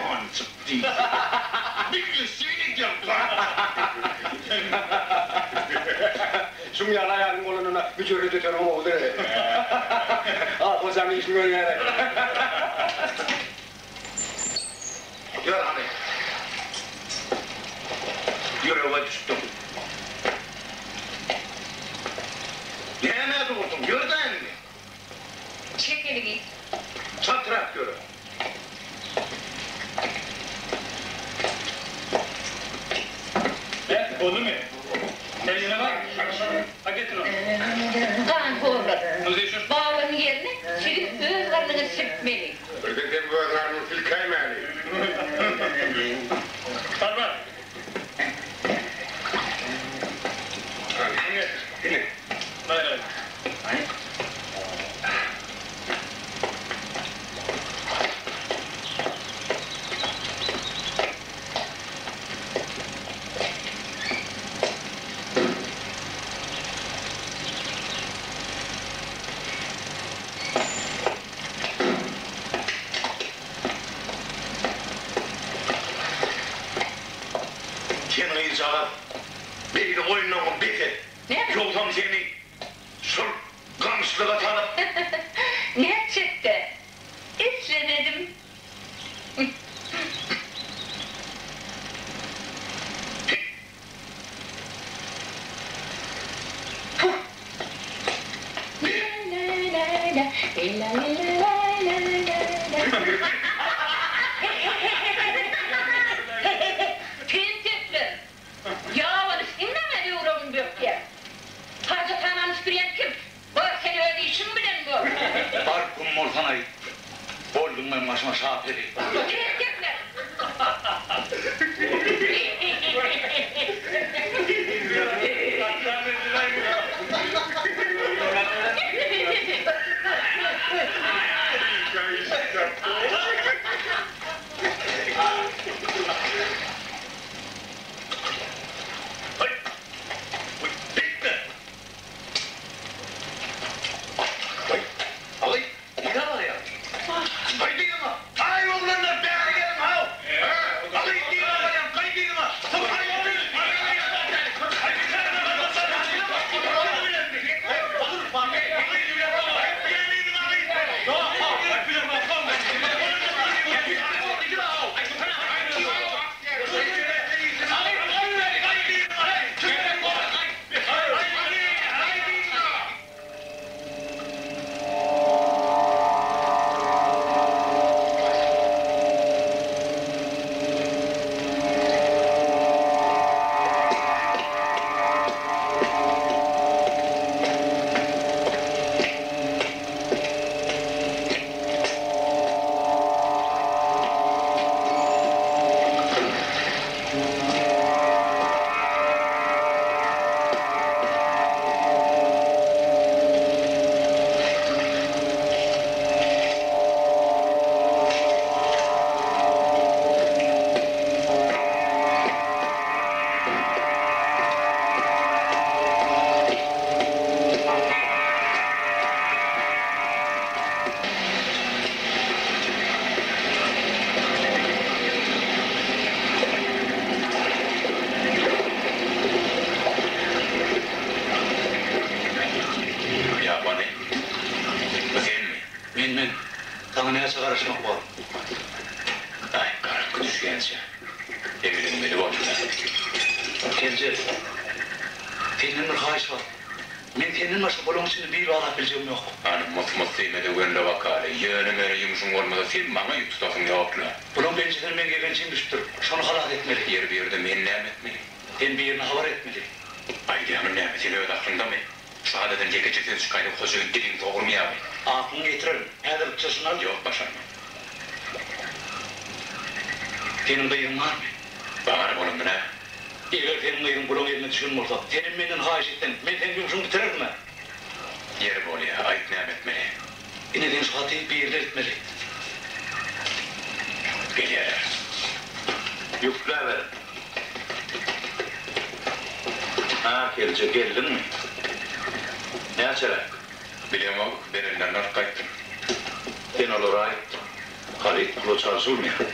Monjuk diýdi. Bilgeşleýin edýäň Şuň ýaly aýalyň bolanyna müjerret öteniň gowudyr. A hojaň işini görýär. Ýör hany. Ýürege düşdüň. Nämä durduň? Ýör-dä indi. Çek eliňi. Çaltrak ýöre. Bäh, boldumy? Sen ýene bar. Ha, getir ony. Ganhorlar. Balanyň ýerine siziň öz garnyňyzy silkmeli. Birden sen öz garnyňy silkäýmäli. Bar, bar. Hany, ine. Bar, bar. Sen gyzjagaz, beýle oýunlaryňy bes et. Ýogsam seni şol gamyşlyga salyp. Nätjekdä? Islemedim. Tentekler! Ýabany iň maňa böwregini bökýär. Hajathanany süpürýän kim? Bar, sen öz işiň bilen bol! Bar, güm bolsanaý. Bolduň meň başyma şaperi. Tentekler! Ýabany, bu senmi? Men, men. Saňa näçe garaşmak bor? Aý, garaňky düşýänçä eglenmeli boldy-da. Kemje, senden bir haýyş bar. Meň senden başga bulaň içinde bil baglap biljegim ýok. Hany mys-mys diýme-de gönle bakaly. Ýöne-möne ýumşuň bolmasa sen maňa ýük tutasyň ýok-la. Bulaň penjesine meň ýegençim düşüpdir. Şony halas etmeli. Ýeri bu ýerde men näme etmeli? Sen birine habar etmeli. Aýdýanyň näme, sen öz aklyňdamy? Şu adadan ýekeje söz çykaýsa hojaýyn diliňi sogurmaýarmy? Aklyňy ýitirerin. Häzirlikçe şuny al. Ýok, başarman. Seniň gyzyň barmy? Bar, bolanda näme? Eger seniň gyzyň bulaň eline düşen bolsa, senem menden haýyş etseň, men seň ýumşuňy bitirerdim-ä. Ýeri bolýa, aýt näme etmeli? Ine sen şu haty birine eltmeli. Gelýärler. Ýükläber. Hä, Kelje, geldiňmi? Näçeräk? Bilemok, berenlerini alyp gaýtdym. Sen olara aýt, haryt pula çalşylmaýar.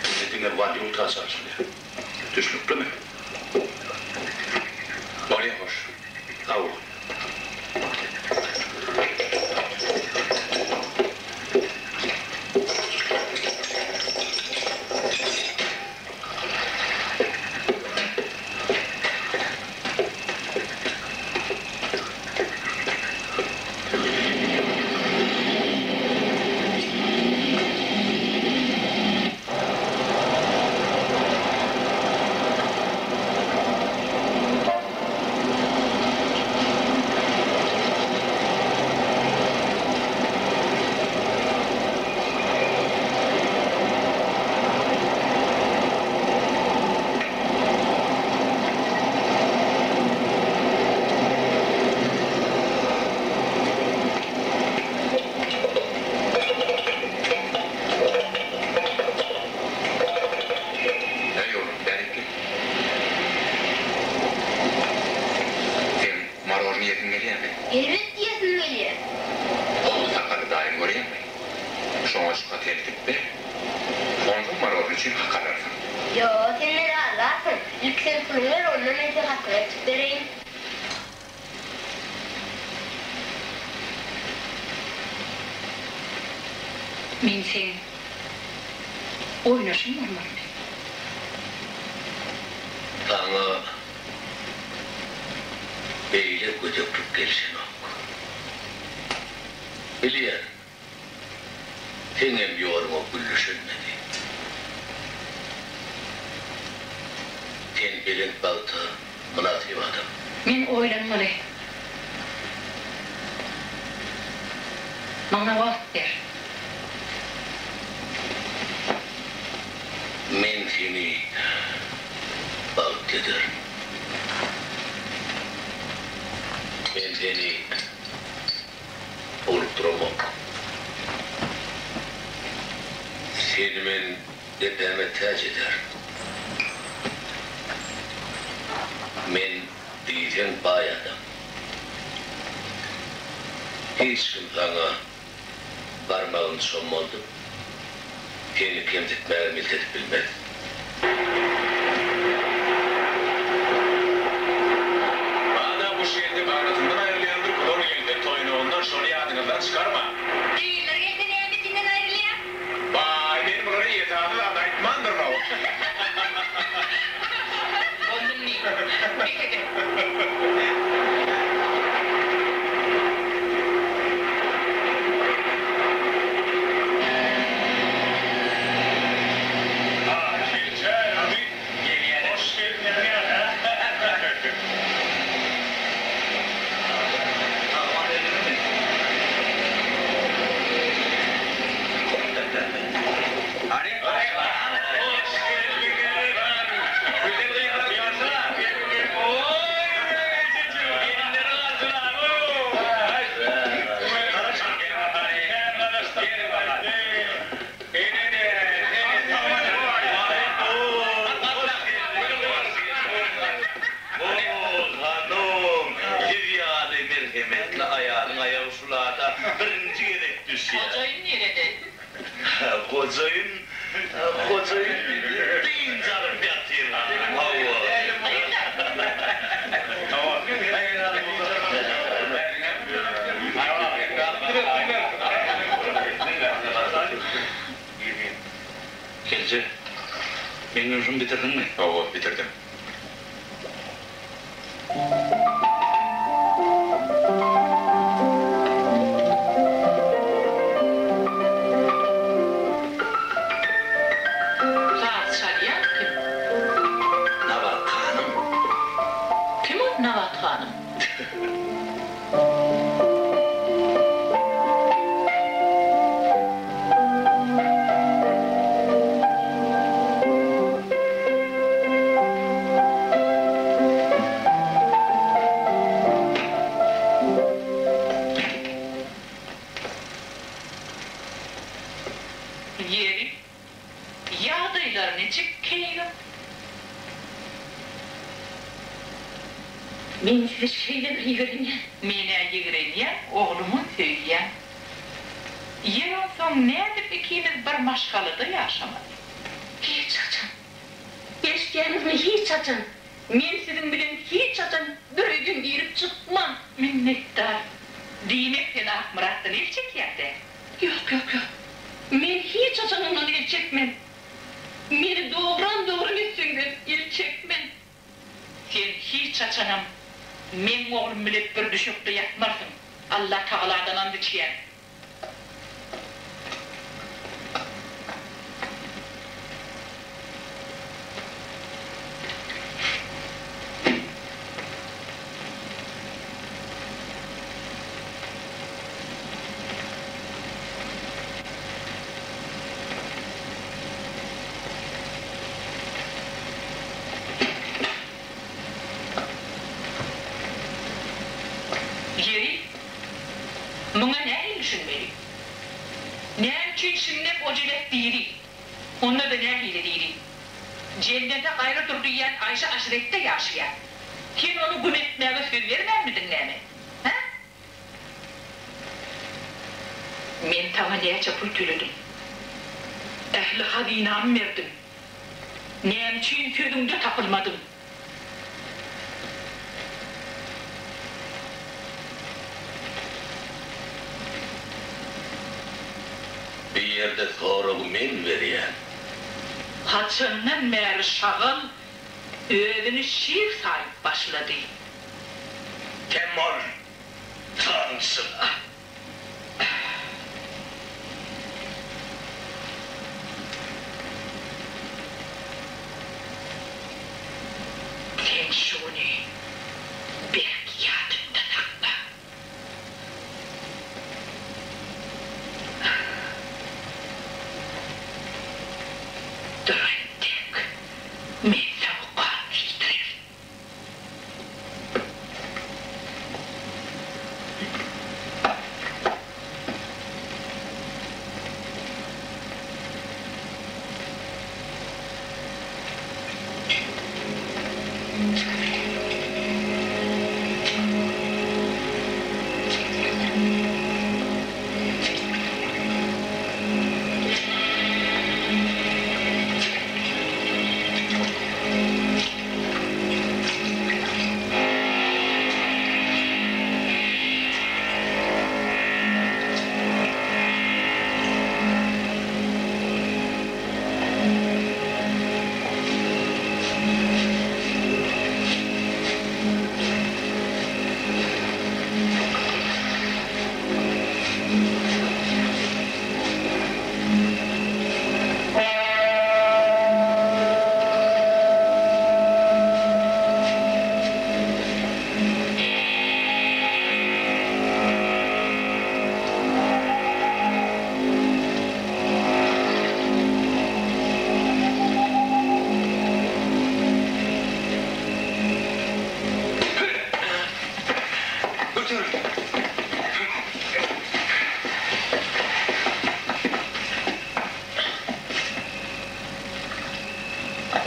Indi diňe walýuta çalşylýar. Düşnüklimi? Bolýa, hoş. Sag bol. Äý oglum, bärik gel. Seň marožnyý iýesiň gelýärmi? Elbetde iýesim gelýär. Gowy sakally daýyňy görýäňmi? Şoňa şu haty eltip ber. Onsoň marožnyý üçin hak alarsyň. Ýo, sen meni aldarsyň. Ilki sen puluňy ber, ondan men seň hatyňy eltip bereýin. Men seň oýnaşyň bolmalymy? Saňa beýle gödeklik gelşenok. Bilýän, seňem ýoluňa gül düşelmedi. Sen belent bagta mynasyp adam. Men oýlanmaly. Maňa wagt ber. Men seni bagtly ederin. Men seni bolup duramok. Seni men depäme täç ederin. Men diýseň baý adam. Hiç kim saňa barmagyny çommaldyp, seni kemsitmäge milt edip bilmez. Bada guş gelse ganatyndan aýrylýandyr, bular gelse toýnagyndan, şony ýadyňyzdan çykarmaň. Düýeler gelse nämesinden aýrylýar? Baý, men bulara esasy zat aýtmandyryn-ow. Onda indi bes eder. Hanym, siz ýaly merhemetli aýalyň aýagy şulada birinji gezek düşýär. Hojaýyn nirede? Hojaýyn, hojaýyn dynç alyp ýatyr. Hawa. Gelje, meň ýumşumy bitirdiňmi? Hawa, bitirdim. Ýeri, ýagdaýlary niçik keýgim? Men sizi şeýle bir ýigrenýän. Men-ä ýigrenýän, oglumam söýýän. Ýer onsoň nädip ikimiz bir maşgalada ýaşamaly? Hiç haçan. Eşidýäňizmi, hiç haçan. Men siziň bilen hiç haçan bir öýden girip çykman. Minnetdar. Diýmek sen Akmyratdan el çekýäň-dä? Ýok, ýok, ýok. Men hiç haçan ondan el çekmen. Meni dogran-dogran etseňizem el çekmen. Sen hiç haçanam meň oglum bile bir düşekde ýatmarsyň. Allatagaladan ant içýän. Ýeri, muňa nähili düşünmeli? Näme üçin şindem o jelep diri? Onda-da nähili diri? Jennete gaýra dur diýýän Aýşe aşyretde ýaşaýar. Sen ony güm etmäge söz bermänmidiň näme? Hä? Men saňa näçe pul töledim. Ähli hazynamy berdim. Näme üçin sözüňde tapylmadyň? Bu ýerde soragy men berýän. Haçandan bäri şagal özüni şir saýyp başlady. Tem bol, samsyk! Sen şuny berk ýadyňda sakla. Dur entek, men saňa gan geýdirerin.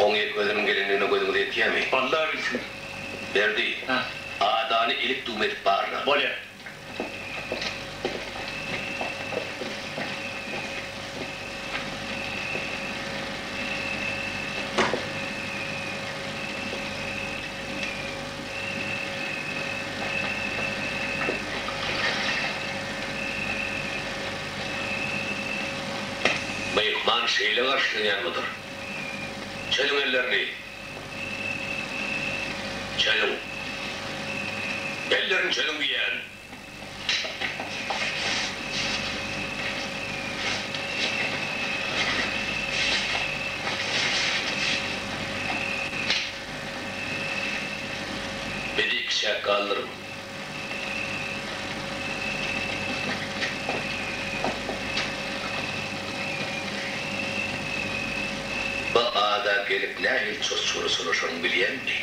Oň özüniň gelendigine gözüňiz ýetýärmi? Alla bilsin. Berdi, adany ilik-düwme edip barla. Bolýar. Myhman şeýle garşylanýanmydyr? Çözüň ellerini! Çözüň! Ellerini çözüň diýýän! Bizi ikiçäk galdyryň. Bu ada gelip nähili çoçgara çolaşanyňy bilýäňmi?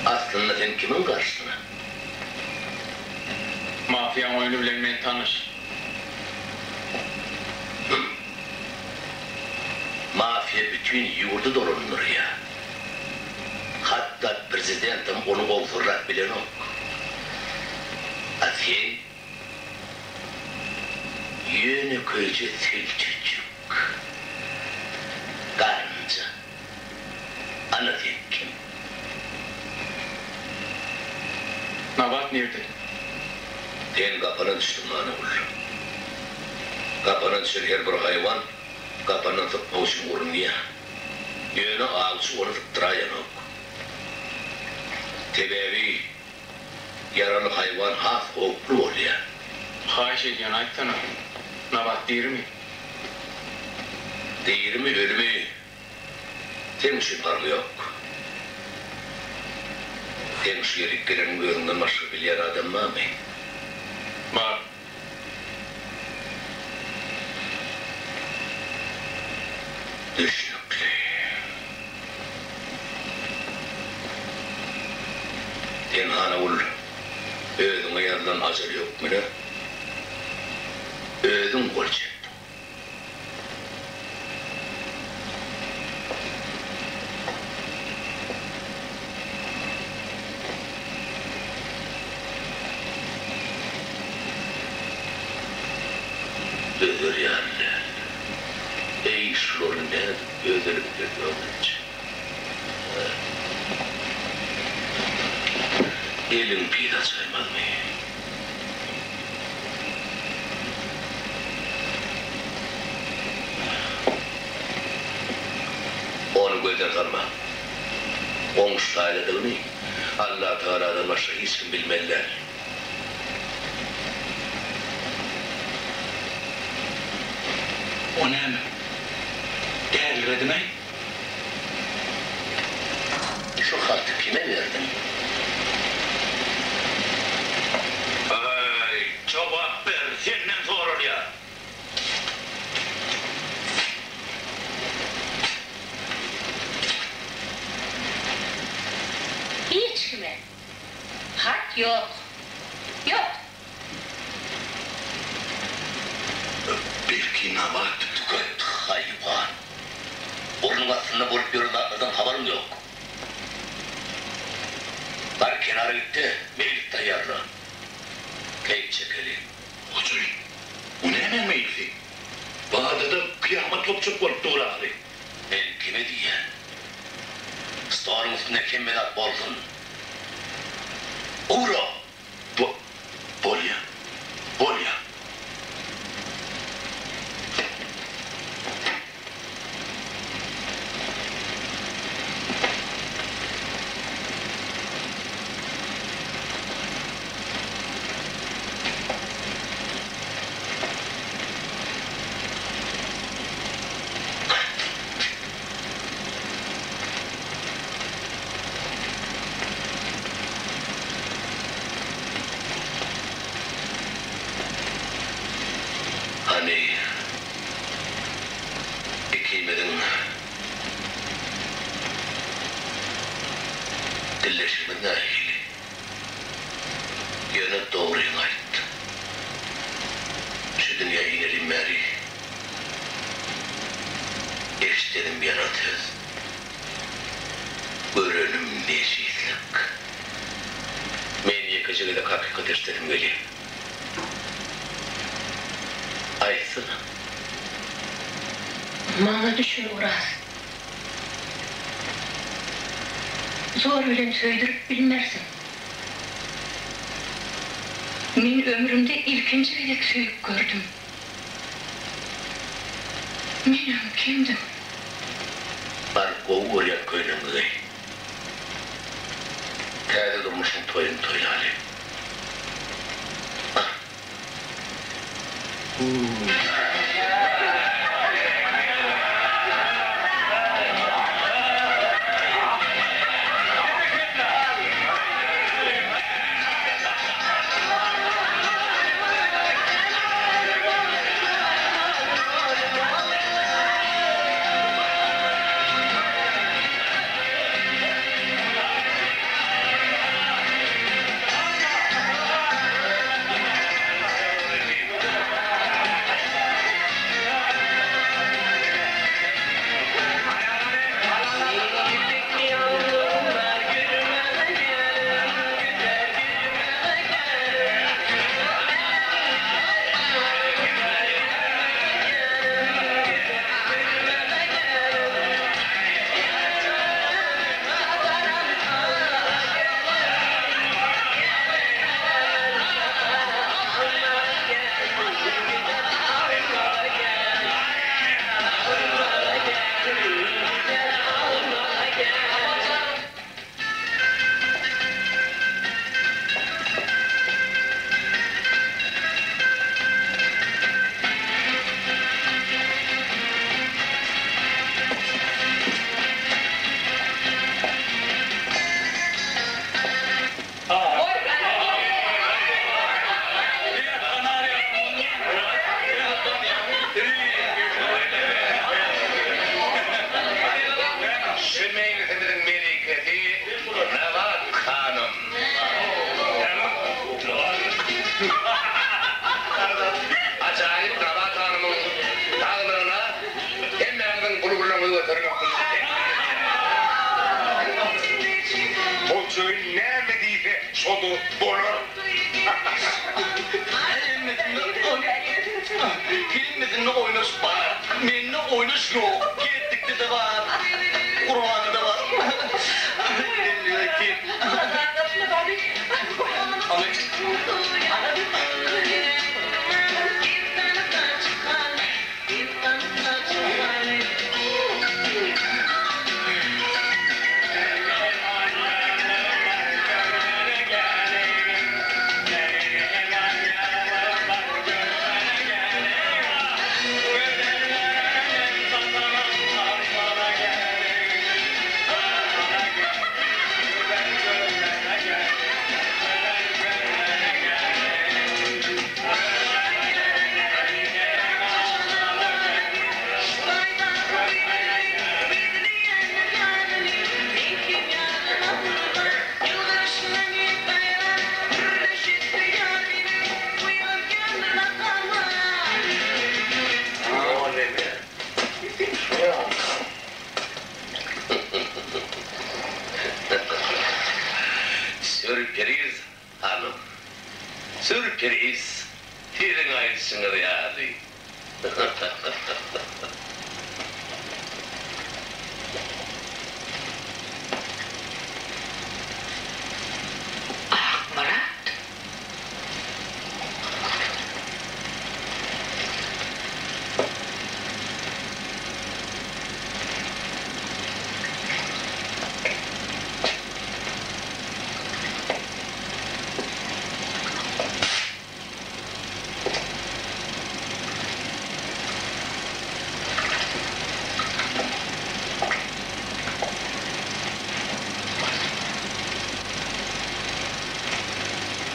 Aslynda sen kimiň garşysyna? Mafiýaň oýny bilen men tanyş. Mafiýa bütin ýurdy dolandyrýar. Hatda prezidentem ony owsarlap bilenok. A sen ýönekeýje sülçüjik. Garynja. Ana sen kim? Nabat nirde? Sen gapana düşdüň, Hanagül. Gapana düşen her bir haýwan gapandan sypmak üçin urunýar. Ýöne awçy ony sypdyraýanok. Sebäbi ýaraly haýwan has howply bolýar. Haýyş edýän, aýtsana, Nabat dirimi? Dirimi, ölümi, seň üçin parhy ýok. Seň şu ýerik geleniňi özüňden başga bilýän adam barmy? Bar. Düşnükli. Sen Hanagül, özüňe ýazylan ajal hökmüne özüň gol çekdiň. Özer ýaly däl. Eý, şulary nädip öz elimden öldürjek? Hä? Eliň pis açaýmazmy? Ony gözden salma. Goňşy taýladygyny Allatagaladan başga hiç kim bilmeli däl. O näme? Dälirediň-aý? Şu haty kime berdiň? Aý, jogap ber, senden soralýar. Hiç kime. Hat ýok. Ýok. Belki Nabat tüket, haýwan. Burnuň astynda bolup ýören zatlardan habaryň ýok. Bar kenara git-de, meýlis taýýarla. Keýp çekeli. Hojaýyn, bu nämäň meýlisi? Bu adada kyýamat gopjak bolup dur ahyry. Men kime diýýän? Stoluň üstünde hemme zat bolsun. Ugra! Bo, bolýa. Bolýa. Hany, ikimiziň dilleşigimiz nähili? Ýöne dogryňy aýt. Şu dünýä inelim bäri eşdenim ýalan söz, görenim nejislik. Men ýekeje gezek hakykat eşdesim gelýär. Aýtsana. Maňa düşün Oraz. Zor bilen söýdürip bilmersiň. Men ömrümde ilkinji gezek söýüp gördüm. Men öň kimdim? Bar gowy görýän köýnegiňi geý. Täze durmuşyň toýuny toýlaly. Ah. Şo-da bolar. Hemmesinde oýnaş bar, mende oýnaş ýok. Ketdikde-de bar, Gurbanda-da bar. Sürpriz, hanym. Sürpriz. Siziň aýdyşyňyz ýaly. Akmyrat.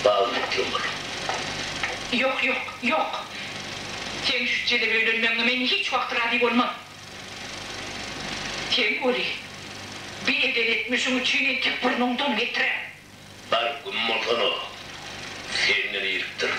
Bagtly bol. Ýok, ýok, ýok. Seň şu jelebe öýlenmegiňe men hiç wagt razy bolman. Sen weli, bi eden etmişiň üçin entek burnuňdan getiren. Bar güm bolsana, senden iripdir.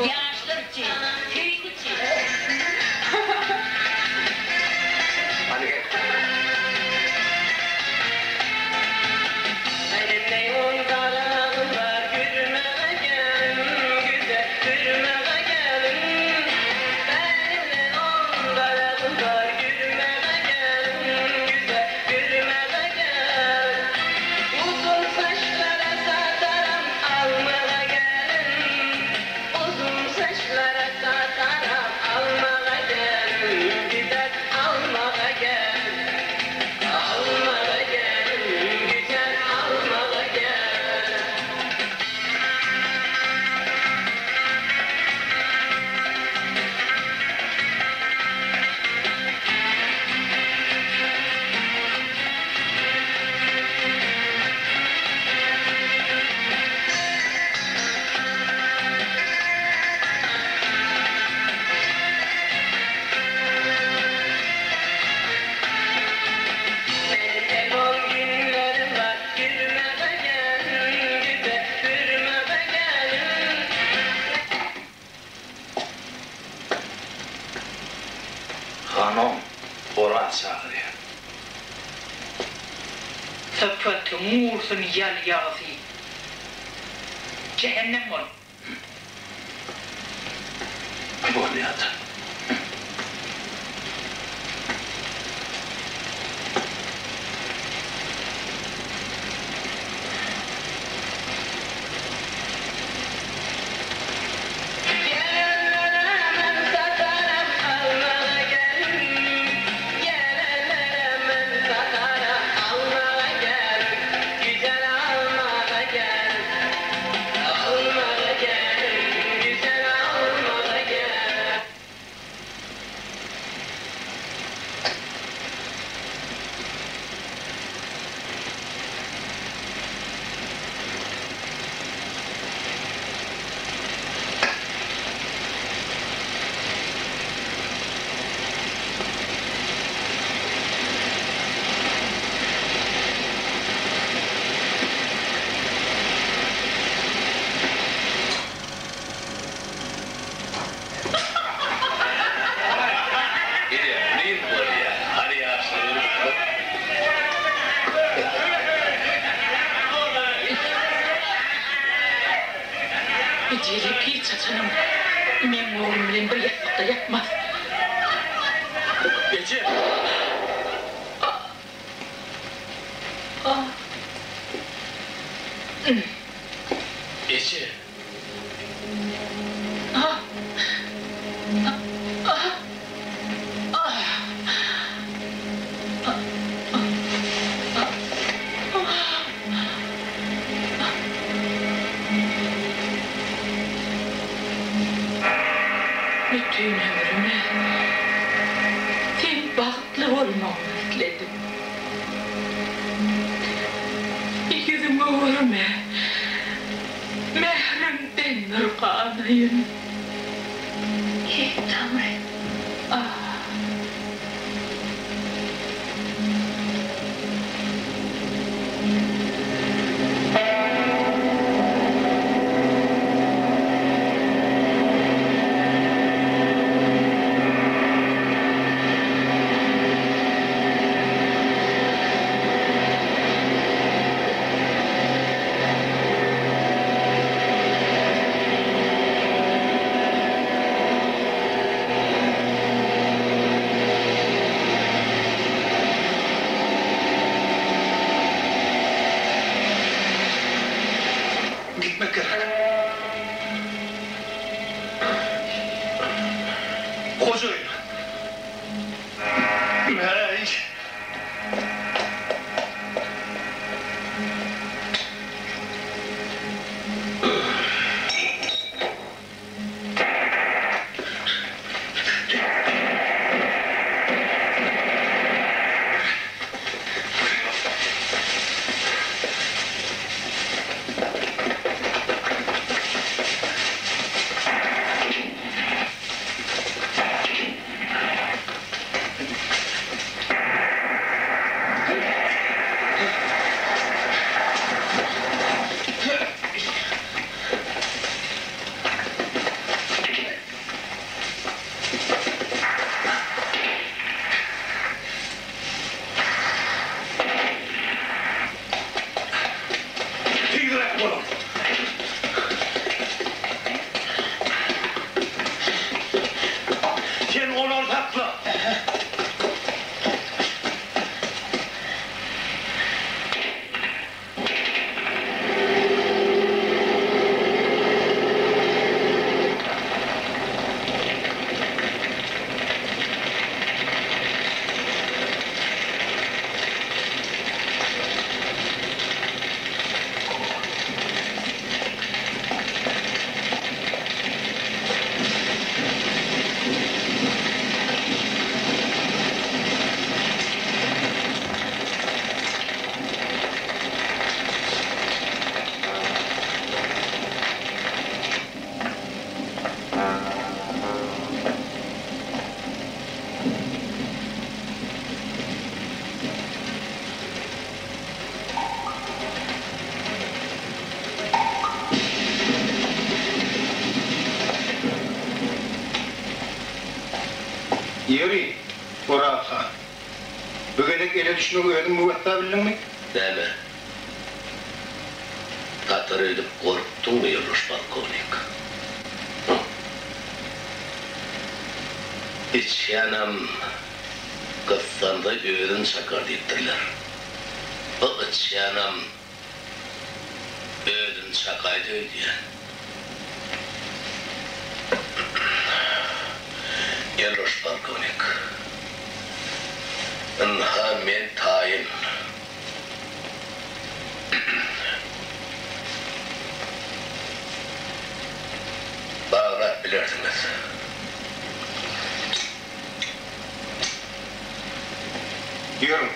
Ýaşlar üçin, söýgi üçin. Hanym, Oraz çagyrýar. Sypatyň ursun ýal ýagysy. Jähennem bol. Bolýa-da. Bi jelep hiç haçanam meň oglum bilen bir ýassykda ýatmaz. Eje! Eje! Bütin ömrüme seň bagtly bolmagyňy isledim. Ýüzüňe görme, mähriňden bir ganaýyn. Eý, Taňry! Ah! Gitmek gerek. Hojaýyn. Äý. Tizräk boluň! Sen olary sakla! Ýeri, Oraz han, bu gezek ele düşmegi özüň müwessa bildiňmi? Näme, gatar öýdüp gorkduňmy, ýoldaş polkownik? Hum. Içýänem gyssansa özün çakar diýipdirler. Bu içýänem özüni çakaýdy öýdýän. Ýoldaş polkownik, ynha men taýyn. Baglap bilersiňiz. Ýörüň.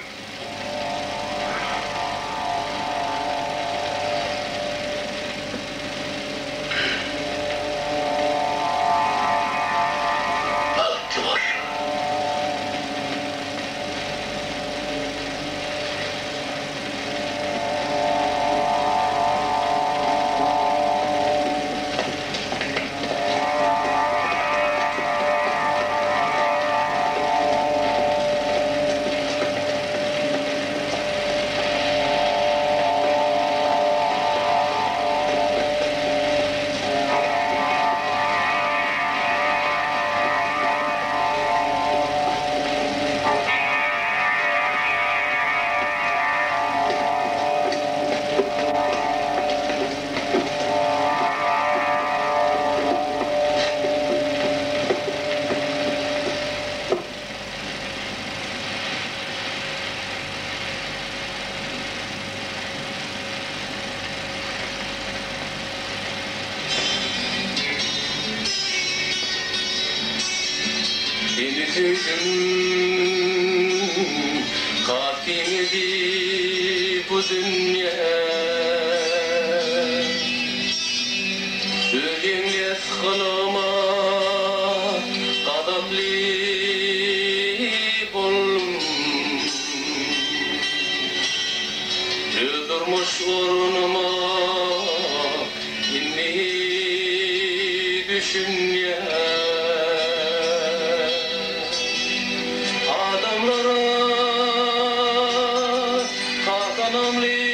Bagtly bol. Seni söýdüm, has giňedi bu dünýä. Öz ýeňles gylygyma gazaply boldum. Öz durmuş ornuma indi düşünýän. Adamlara has ynamly.